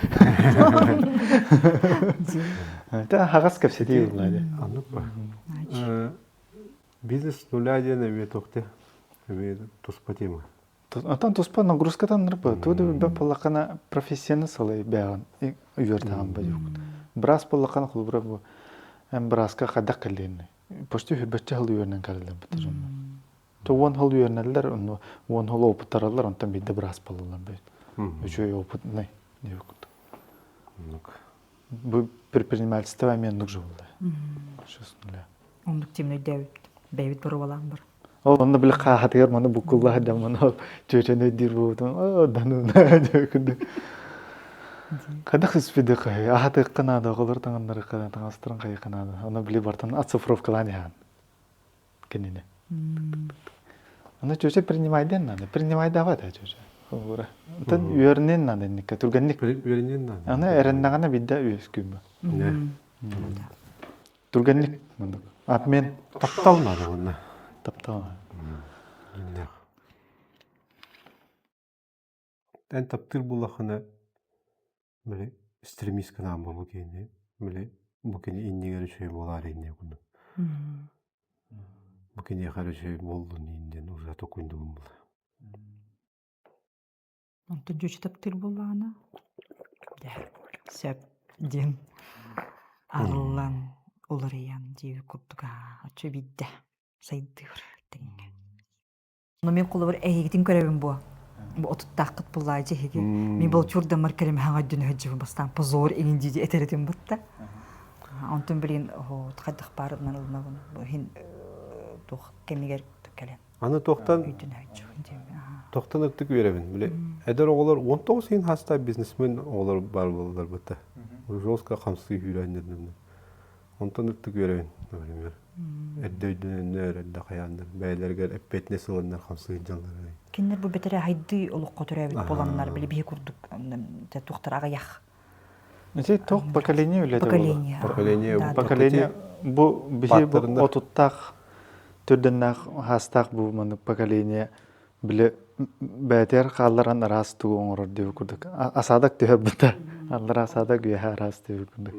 Та хагас кэпсэтии булла ди. Аннык ба. Бизнес нуля диэн эмиэ туохте эмиэ туспа тема. Отон туспа нагрузкатан нырпы. Туду билбэт буоллаххына профессияны сылай бэҕин үөртэҕин ба диэбит. Быраас буоллаххына холобура бу эн бырааска хайдах кэллиэнний? Почти хүрбэччэ сыл үөрэнэн кэлэллэр бу дьоннор. То уон сыл үөрэнэллэр, онно уон сыл опыттараллар, онтон биирдэ быраас буолаллар бэйт. Үчүгэй опытный диэбит курдук. Бу предпринимательство эмиэ оннук же буолла. Сейчас нуля. Оннук тимин өйдөөбүт. Бэйэбит боруобалаан бар. Ол онно били хааһатыгар маны буккулла сылдьан маны ол чүөчэни өйдүүр буолбутум оо данына диэкүнү. Хайдах үспүдэ хаһы аһатыахха наада оҕолор таҥыннарыахха таҥастарын хайыахха наада ону били бартан оцифровкалаан иһэҕин кинини. Аны чүөчэ принимайдыан наада принимайдаабат ээ чүөчэ холобура. Онтон үөрэнэн наада инникке түргэнник. Үөрэнэн наада. Аны эрэннэҕинэ биирдэ үөскүүм бу. Түргэнник мындык. Обмен. Таптал наада уонна. Таптал. Иннэх. Эн таптыыр буллаххына били стремись к нам бу кини били бу кини иннигэр үчүгэй буолаар инниэ курдук. Бу киниэхэ үчүгэй буоллун диэн уже токуйдугум була. Онтон дьүөчэ таптыыр буоллаҕына, дьэ, сөп диэн арыллан, уларыйан диэбит курдук аа, оччо биирдэ сайдыыр тэҥҥэ. Но мин холобур эһигитин көрөбүн буо. Бу отуттааххыт буллаа дьэ эһиги. Мин болчуурдаммар кэлимэһэҥ өйдөнө сылдьыбын бастаан позор иҥин дии этэр этим бутта. Онтон билигин хайдах баарынан ылынабын. Бу иһин туох кэмигэр кэлэн. Аны туохтан тохтон ыктык үөрэбин. Били эдэр оҕолор 19 иһин хаста бизнесмен оҕолор бар буолалар бытта. Жестко хамсыы үүрэннэр. Онтон ыктык үөрэбин, например. Эрдэ өйдөнөннөр, эрдэ хайааннар, бэйэлэригэр эппиэтинэс ыланнар хамсыы дьаллар. Кинилэр бу бэтэрэ хайдыы олоххо төрөөбүт буоланнар, били биһи курдук туохтар аҕыйах. Ити туох поколение үлэтэ Поколение. Поколение. Поколение бу биһи бу отуттаах төрдөннөөх хаастаах бу маннык поколение били бээтэр хаалларан араас тугу оҥорор диэбит курдук асаадак түһэр быта аллара асаадак үөһэ араас диэбит курдук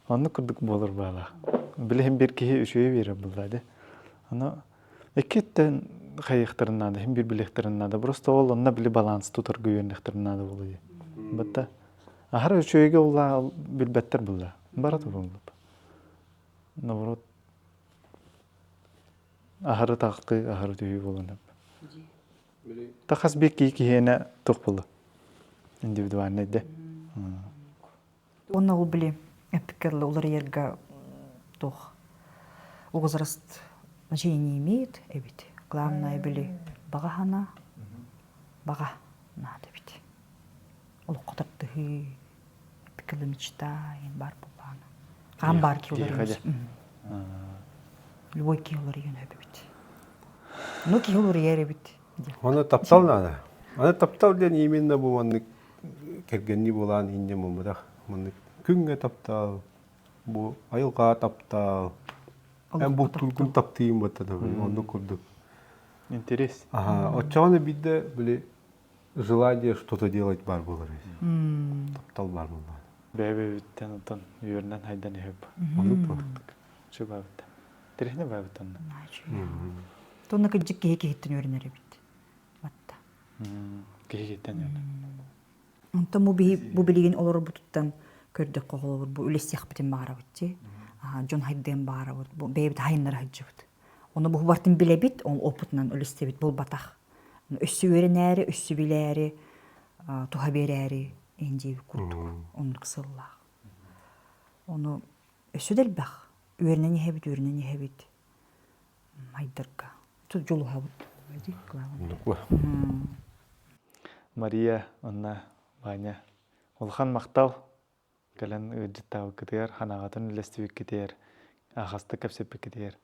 оннук курдук буолар баалаах билиһин биир киһи үчүгэй биэрэр булла ди. Аны иккиттэн хайыахтарын наада, иһин биир билиэхтэрин наада. Просто ол онно били баланс тутарга үөрэнэхтэрин наада буолуо. Батта аһара үчүгэйгэ улла билбэттэр булла. Бара туруллуп. Наоборот аһары тахты, аһары түһүү буолан. Та хас биир киһи киһиэнэ туох буолла? Индивидуальный да. Уонна ол били эппиккэ уларыйарга туох возраст значение не имеет эбит. Главное били баҕа санаа, баҕа наада эбит. Олоххо тардыһыы, эппиккэ мечта баар буоллаҕына. Хаан баар киһи уларыйар. Любой киһи уларыйан эбит. Ну киһи уларыйар эбит. Оны таптал наада. Аны таптал диэн именно бу маннык кэргэннии буолаан инньэ буолбатах. Маннык күҥҥэ таптал, бу айылҕа таптал, эн бултуургун таптыйым баттата оннук курдук. Интерес. Ага, оччоҕуна биирдэ били желание что-то делать баар буолар. Таптал баар буоллаҕына. Бэйэ-бэйэбиттэн отон үөрүнэн хайдан иһэп. Оннук буолар. Чубаабыта. Тирихне баабыт онно. Тонна кырдьык киһи киһиттэн үөрэнэр эбит. Батта. Киһи киһиттэн үөрэнэр. Онтон бу бу билигин олорорбутуттан көрдөххө холобур бу үлэсиэхпитин баҕарабыт дии. Дьон хайдыан баҕарабыт. Бу бэйэбит хайыннара сылдьыбыт. Ону бу бартын билэбит, ол опытынан үлэстэбит буолбатах. Өссө үөрэнээри, өссө билээри, туһа биэрээри индиэбит курдук оннук сыллаах. Ону өссө да элбэх. Үөрэнэн иһэбит, үөрэнэн иһэбит. Майдарга. Дьулуһабыт. Мария, онна Ваня, улахан махтал кэлэн ыалдьыттаабыккытыгар, ханаҕатын үллэстибиккитигэр, аһаҕастык кэпсэппиккитигэр.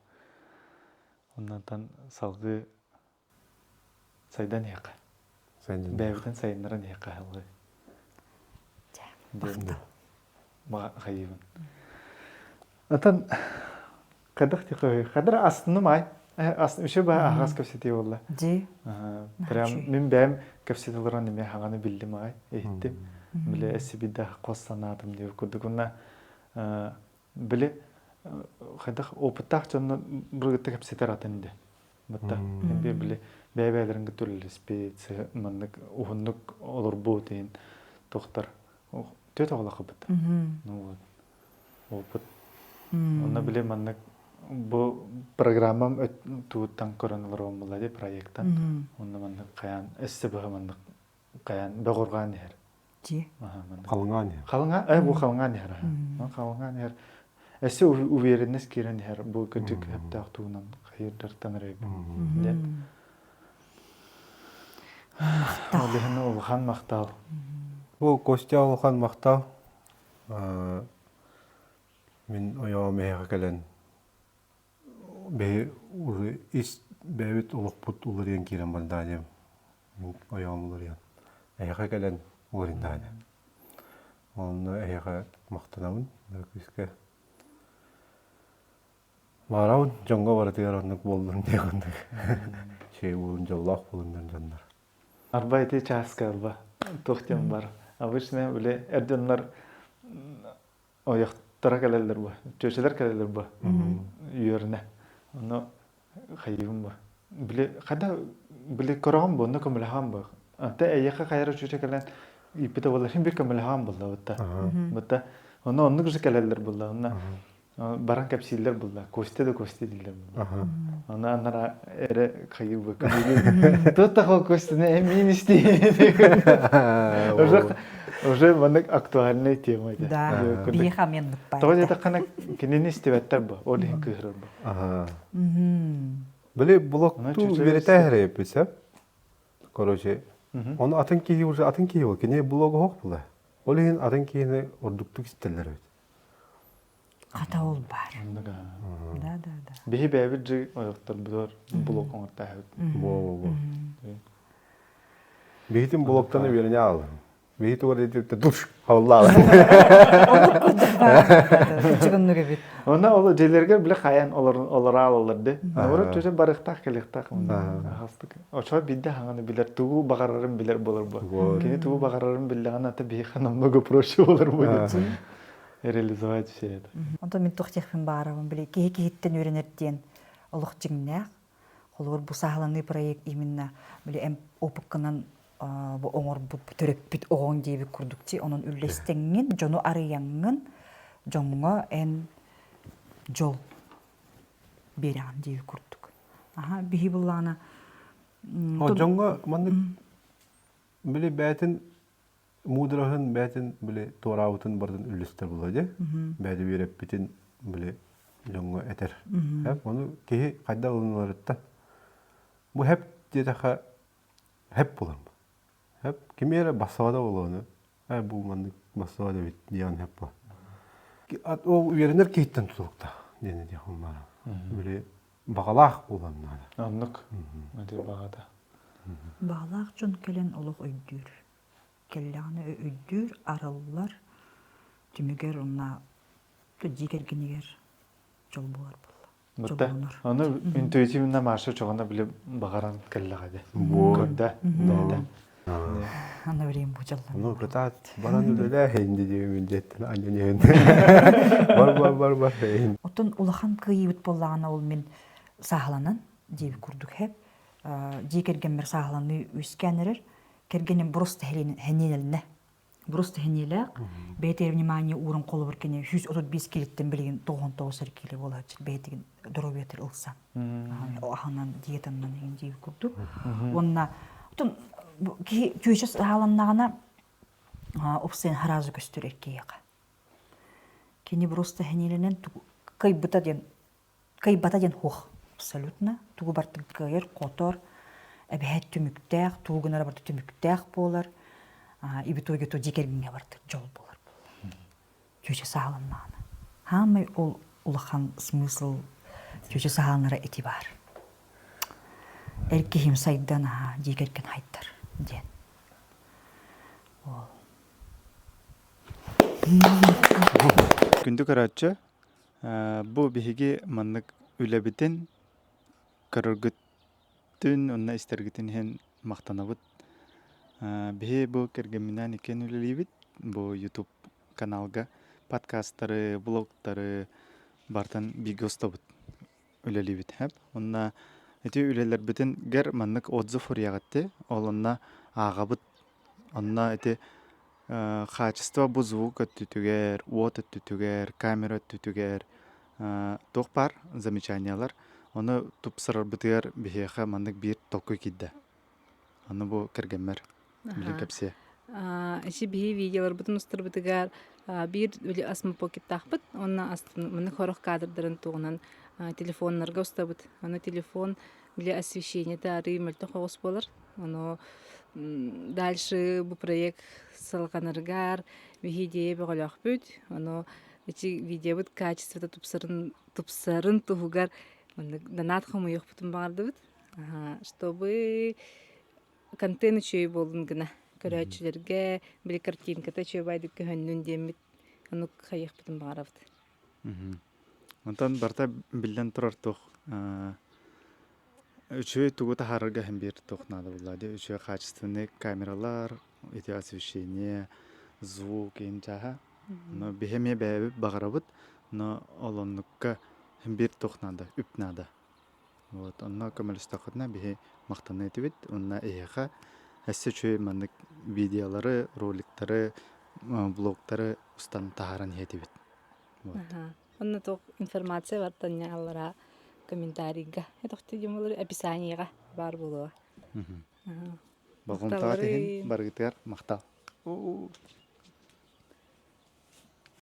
Оннантан салгыы сайдан иһиэххэ. Бэйэбитин сайыннаран иһиэххэ аһыллыы. Хайыыбын. Отон хайдах тихой хадар астыным ай. Үчү ба аһаҕас кэпсэтии буолла. Дии. Прям мин бэйэм кэпсэтэ олорон эмиэ хаҥаны биллим аҕай, иһиттим. Били эсибидэ хос санаатым диир курдук. Уонна били хайдах опыттаах дьонно быргытта кэпсэтэр атын ди. Батта эмиэ били бэйэ-бэйэлэрин кытта үлэлэспит, маннык уһуннук олорбут иһин тохтор түөт оҕолохпут. Ну вот. Опыт. Онно били маннык бу программам тугуттан көрөн олоруом буолла дии проекттан. Онно маннык хайаан өссө быһа маннык хайаан бөҕүрҕаан иһэр. Дии. Халыҥаан иһэр. Халыҥа, э бу халыҥаан иһэр. Халыҥаан иһэр. Өссө уверенность киирэн иһэр бу кырдьык сөптөөх тугунан хайырдартан эрэ диэн. Махтал. Ол иһин улахан махтал. Бу Костя улахан махтал. Мин ойоҕум эһиэхэ кэлэн бэйи уже ис бэйэбит олохпут уларыйан киирэн барда диэм. Мин ойоҕум уларыйан. Эһиэхэ кэлэн уларыйда диэн. Онно эһиэхэ махтанабын күүскэ. Баҕарабын дьоҥҥо барытыгар оннук буоллун диэх оннук. Үчүгэй буолун, дьоллоох буолуннар дьоннор. Арба ити чааска арба туох диэн бар. Обычно били эр дьоннор ойохторо кэлэллэр бу, чүөчэлэр кэлэллэр бу үөрэнэ. Ону хайыыбын бу. Били хада били көрөҕүн бу, онно көмөлөһөөн бу. Ante эйиэхэ хайара чүөчэ кэлэн ииппитэ буоллар, син бир көмөлөһөөн буолла бутта. Бутта. Онно оннук же кэлэллэр буолла. Онно баран кэпсииллэр булла. Костя да Костя дииллэр булла. Аны анара эрэ хайыы Тут такой Костяны эмиин истии. Уже уже маннык актуальная тема это. Да, биһиэхэ мен Тоҕо диэтэххинэ кинини истибэттэр бу, ол иһин кыыһырар бу. Били блоктуу үөрэтээһэрэ эпписэ. Короче, оны атын киһи уже атын киһи ол кини блогу хоох була. Ол иһин атын киһини ордуктук истэллэр эбит. Хата ол баар. Да, да, да. Биһи бэйэбит дьи ойохторбутугар блок оҥортааһыбыт. Во-во-во. Биһитин блоктан үөрэнэ аалым. Биһи тугар диэбиттэ душ халлаала. Кычыгыннык эбит. Онно ол дьиэлэригэр биле хайан олораалалар ди. Наоборот чөчө барыахтаах кэлиэхтээх ахастык. Очо бидде хаҥаны билэр тугу баҕарарын билэр болор бу. Кини тугу баҕарарын биллэҕин ата биһиэхэ намного проще болор бу. Реализовать все это. Онтон мин туох диэхпин баарабын били киһи киһиттэн үөрэнэр диэн. Олох дьиҥнээх. Холобур, бу сааһыланыы проект именно били эн опыккынан бу оҥорбут, төрөппүт оҕоҥ диэбит курдук ти онон үллэстэҥҥин, дьону арыйаҥҥын, дьоҥҥо эн дьол биэрэҕин диэбит курдук. Аха, биһи буллаҕына Дьоҥҥо маннык били бэйэтин муудараһын бэйэтин били туораабытын барытын үллэстэр буолла дии. Бэйэтэ үөрэппитин били дьоҥҥо этэр. Ону киһи хайдах ылыныларыттан бу хэп диэтэххэ хэп буолар. Хэп кими эрэ бассабата буолуону. Ээ бу маннык бассабат эбит диэн хэп буолар. Ол үөрэнэр киһиттэн тутулуктаах диэн этиэххин баара. Били баҕалаах буолан наада. Оннук. Ити баҕата. Баҕалаах дьон кэлэн олох өйдүүр. Кэллэҕинэ өйдүүр, арыллар, түмүгэр уонна дьиэ кэргэнигэр дьол буолар буолла. Бутта. Ону интуитивно Маша чоҕуна били баҕаран кэллэҕэ дии. Көрдө. Бэйэтэ. Аны билигин бу дьоллор. Ну, кытаат баран үлэлээ диэмин диэттэн анньан бар бар бар бар Оттон улахан кыайыыбыт буоллаҕына ол мин сааһыланан диэбит курдук хэп дьиэ кэргэммэр сааһыланыы үөскээн эрэр кэргэним просто хэниэлэннэ просто хэниэлээх бэйэтигэр внимание ууран холобур кини 135 килиттэн билигин 99 эрэ киилэ буолааччы бэйэтигин доруобуйатыгар ылсан аһынан диетанан игин диэбит курдук уонна оттон киһи чүөчэ сааланнаҕына опсен харазы көстөр эр киһиэхэ кини просто хэниэлэнэн кыайбыта диэн Кыайбата диэн суох абсолютно. Тугу барытын кыайар, хотор, эбэһээт түмүктээх, тугу гынара барыта түмүктээх буолар. И в итоге то дьиэ кэргэҥҥэ барыта дьол буолар буолла. Чүөчэ сааланнаҕына. Хаамай ол улахан смысл чүөчэ сааланара ити баар. Эр киһим сайдан аһаа дьиэ кэргэн хайдар диэн. Ол. Күндү көрөөччү, Бу биһиги маннык үлэбитин көрөргүтүн уонна истэргитин иһин махтанабыт. Биһи бу кэргэмминээн иккиэн үлэлиибит. Бу YouTube каналга подкастары, блогтары барытын бииргэ устабыт, үлэлиибит. Уонна ити үлэлэрбитин маннык отзыв суруйаҕыт Ол онно ааҕабыт. Онно ити хаачыстыба бу звук өттүтүгэр, уот өттүтүгэр, камера өттүтүгэр туох баар замечаниелар. Ону тупсарарбытыгар биһиэхэ маннык биир толкуй киирдэ. Аны бу кэргэммэр билин кэпсиэ. Ити биһи видеоларбытын устарбытыгар биир осмопокеттаахпыт уонна маннык сорох кадрдарын туһунан телефоннарга устабыт. Аны телефон били освещениета арыый мөлтөх оҕус буолар. Ону дальше бу проект салҕанарыгар биһи идея бөҕөлөөхпүт. Ону ити видеобыт качествота тупсарын тупсарын туһугар маннык донат хомуйуохпутун баҕардыбыт. Чтобы контент үчүгэй буоллун гына көрөөччүлэргэ били картинката үчүгэй баайдык көһөннүн диэммит оннук хайыахпытын баҕарабыт. Онтон барыта биллэн турар туох үчүгэй тугу таһаарарга иһин биир туох наада буолла дии үчүгэй качественный камералар, ити освещение, звук иһин чааһа. Но биһи эмиэ бэйэбит баҕарабыт, но ол оннукка биир туох наада, үп наада. Вот онно көмөлөстөххүтүнэ биһи махтаныа этибит уонна эһиэхэ өссө үчүгэй маннык видеолары, роликтары, блогтары устан таһааран иһэ этибит. Вот. Онно туох информация бартан аллара комментарийга описаниеҕа баар буолуо. Болҕомтоҕо иһин барыгытыгар махтал.